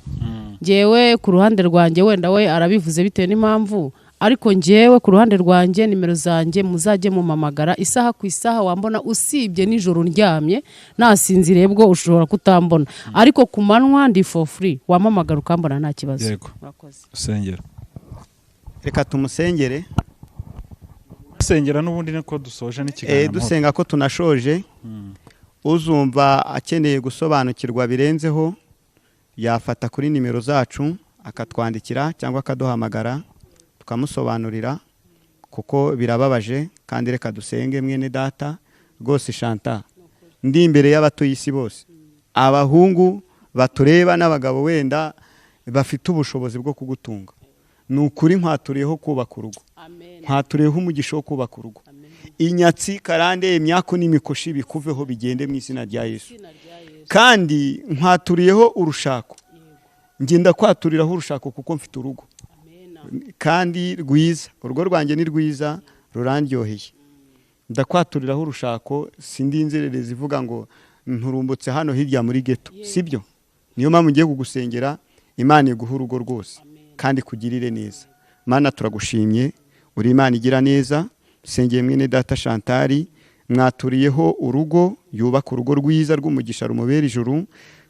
Njyewe ku ruhande rwanjye, wenda we arabivuze bitewe n'impamvu, ariko njyewe ku ruhande rwanjye, nimero zanjye muzajye mumamagara isaha ku isaha, wambona, usibye nijoro ndyamye nasinziriye, bwo ushobora kutambona, ariko ku manywa ndi for free, wampamagara ukambona nta kibazo. Murakoze. Usengera. Reka tumusengere. Dusengera n'ubundi niko dusoje n'ikiganiro. Dusenga ko tunashoje. Uzumva akeneye gusobanukirwa birenzeho yafata kuri nimero zacu akatwandikira cyangwa akaduhamagara, tukamusobanurira, kuko birababaje. Kandi reka dusenge. Mwene data rwose Shanta, ndi imbere y'abatuye isi bose, abahungu batureba n'abagabo wenda bafite ubushobozi bwo kugutunga, ni ukuri nkwaturiyeho kubaka urugo. Amen. Nkwaturiyeho umugisha wo kubaka urugo. Inyatsi, karande, imyaku n'imikoshi bikuveho, bigende mu izina rya Yesu. Izina rya Yesu. Kandi nkwaturiyeho urushako, ngenda kwaturiraho urushako kuko mfite urugo. Amen. Kandi rwiza, urugo rwanjye ni rwiza, rurandyoheye. Ndakwaturiraho urushako. Sindi inzererezi ivuga ngo nturumbutse hano hirya muri ghetto, sibyo? Niyo mpamvu ngiye kugusengera, Imana iguha urugo rwose kandi kugirire neza. Mana, turagushimye, uri Imana igira neza. Sengeye mwene data Shantari, mwaturiyeho urugo, yubaka urugo rwiza rw'umugisha, rumubera ijuru.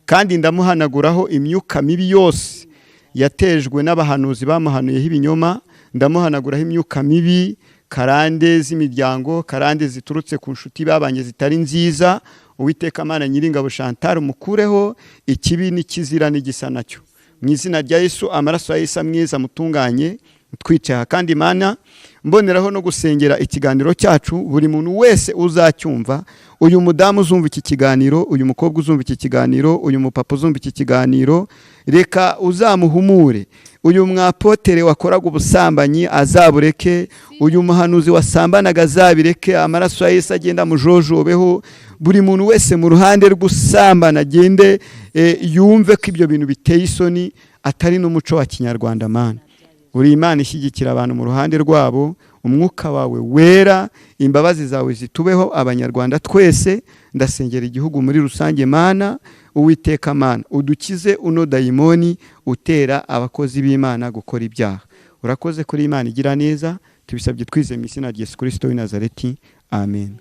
Kandi ndamuhanaguraho imyuka mibi yose yatejwe n'abahanuzi bamuhanuyeho ibinyoma. Ndamuhanaguraho imyuka mibi, karande z'imiryango, karande ziturutse ku nshuti babanye zitari nziza. Uwiteka Mana Nyiringabo, Chantal umukureho ikibi n'ikizira n'igisa nacyo mu izina rya Yesu. Amaraso ya Yesu amwiza amutunganye twicaye. Kandi Mana, mboneraho no gusengera ikiganiro cyacu, buri muntu wese uzacyumva, uyu mudamu uzumva iki kiganiro, uyu mukobwa uzumva iki kiganiro, uyu mupapa uzumva iki kiganiro, reka uzamuhumure. Uyu mwapotere wakoraga ubusambanyi azabureke, uyu muhanuzi wasambanaga azabireke. Amaraso ya Yesu agenda amujojobeho. Buri muntu wese mu ruhande rw'usambana agende yumve ko ibyo bintu biteye isoni, atari n'umuco wa kinyarwanda. Mana, uri Imana ishyigikira abantu mu ruhande rwabo. Umwuka wawe wera, imbabazi zawe zitubeho abanyarwanda twese. Ndasengera igihugu muri rusange. Mana, Uwiteka Mana, udukize uno dayimoni utera abakozi b'Imana gukora ibyaha. Urakoze kuri Imana igira neza. Tubisabye twizeye mu izina rya Yesu Kirisito w'i Nazareti, amen.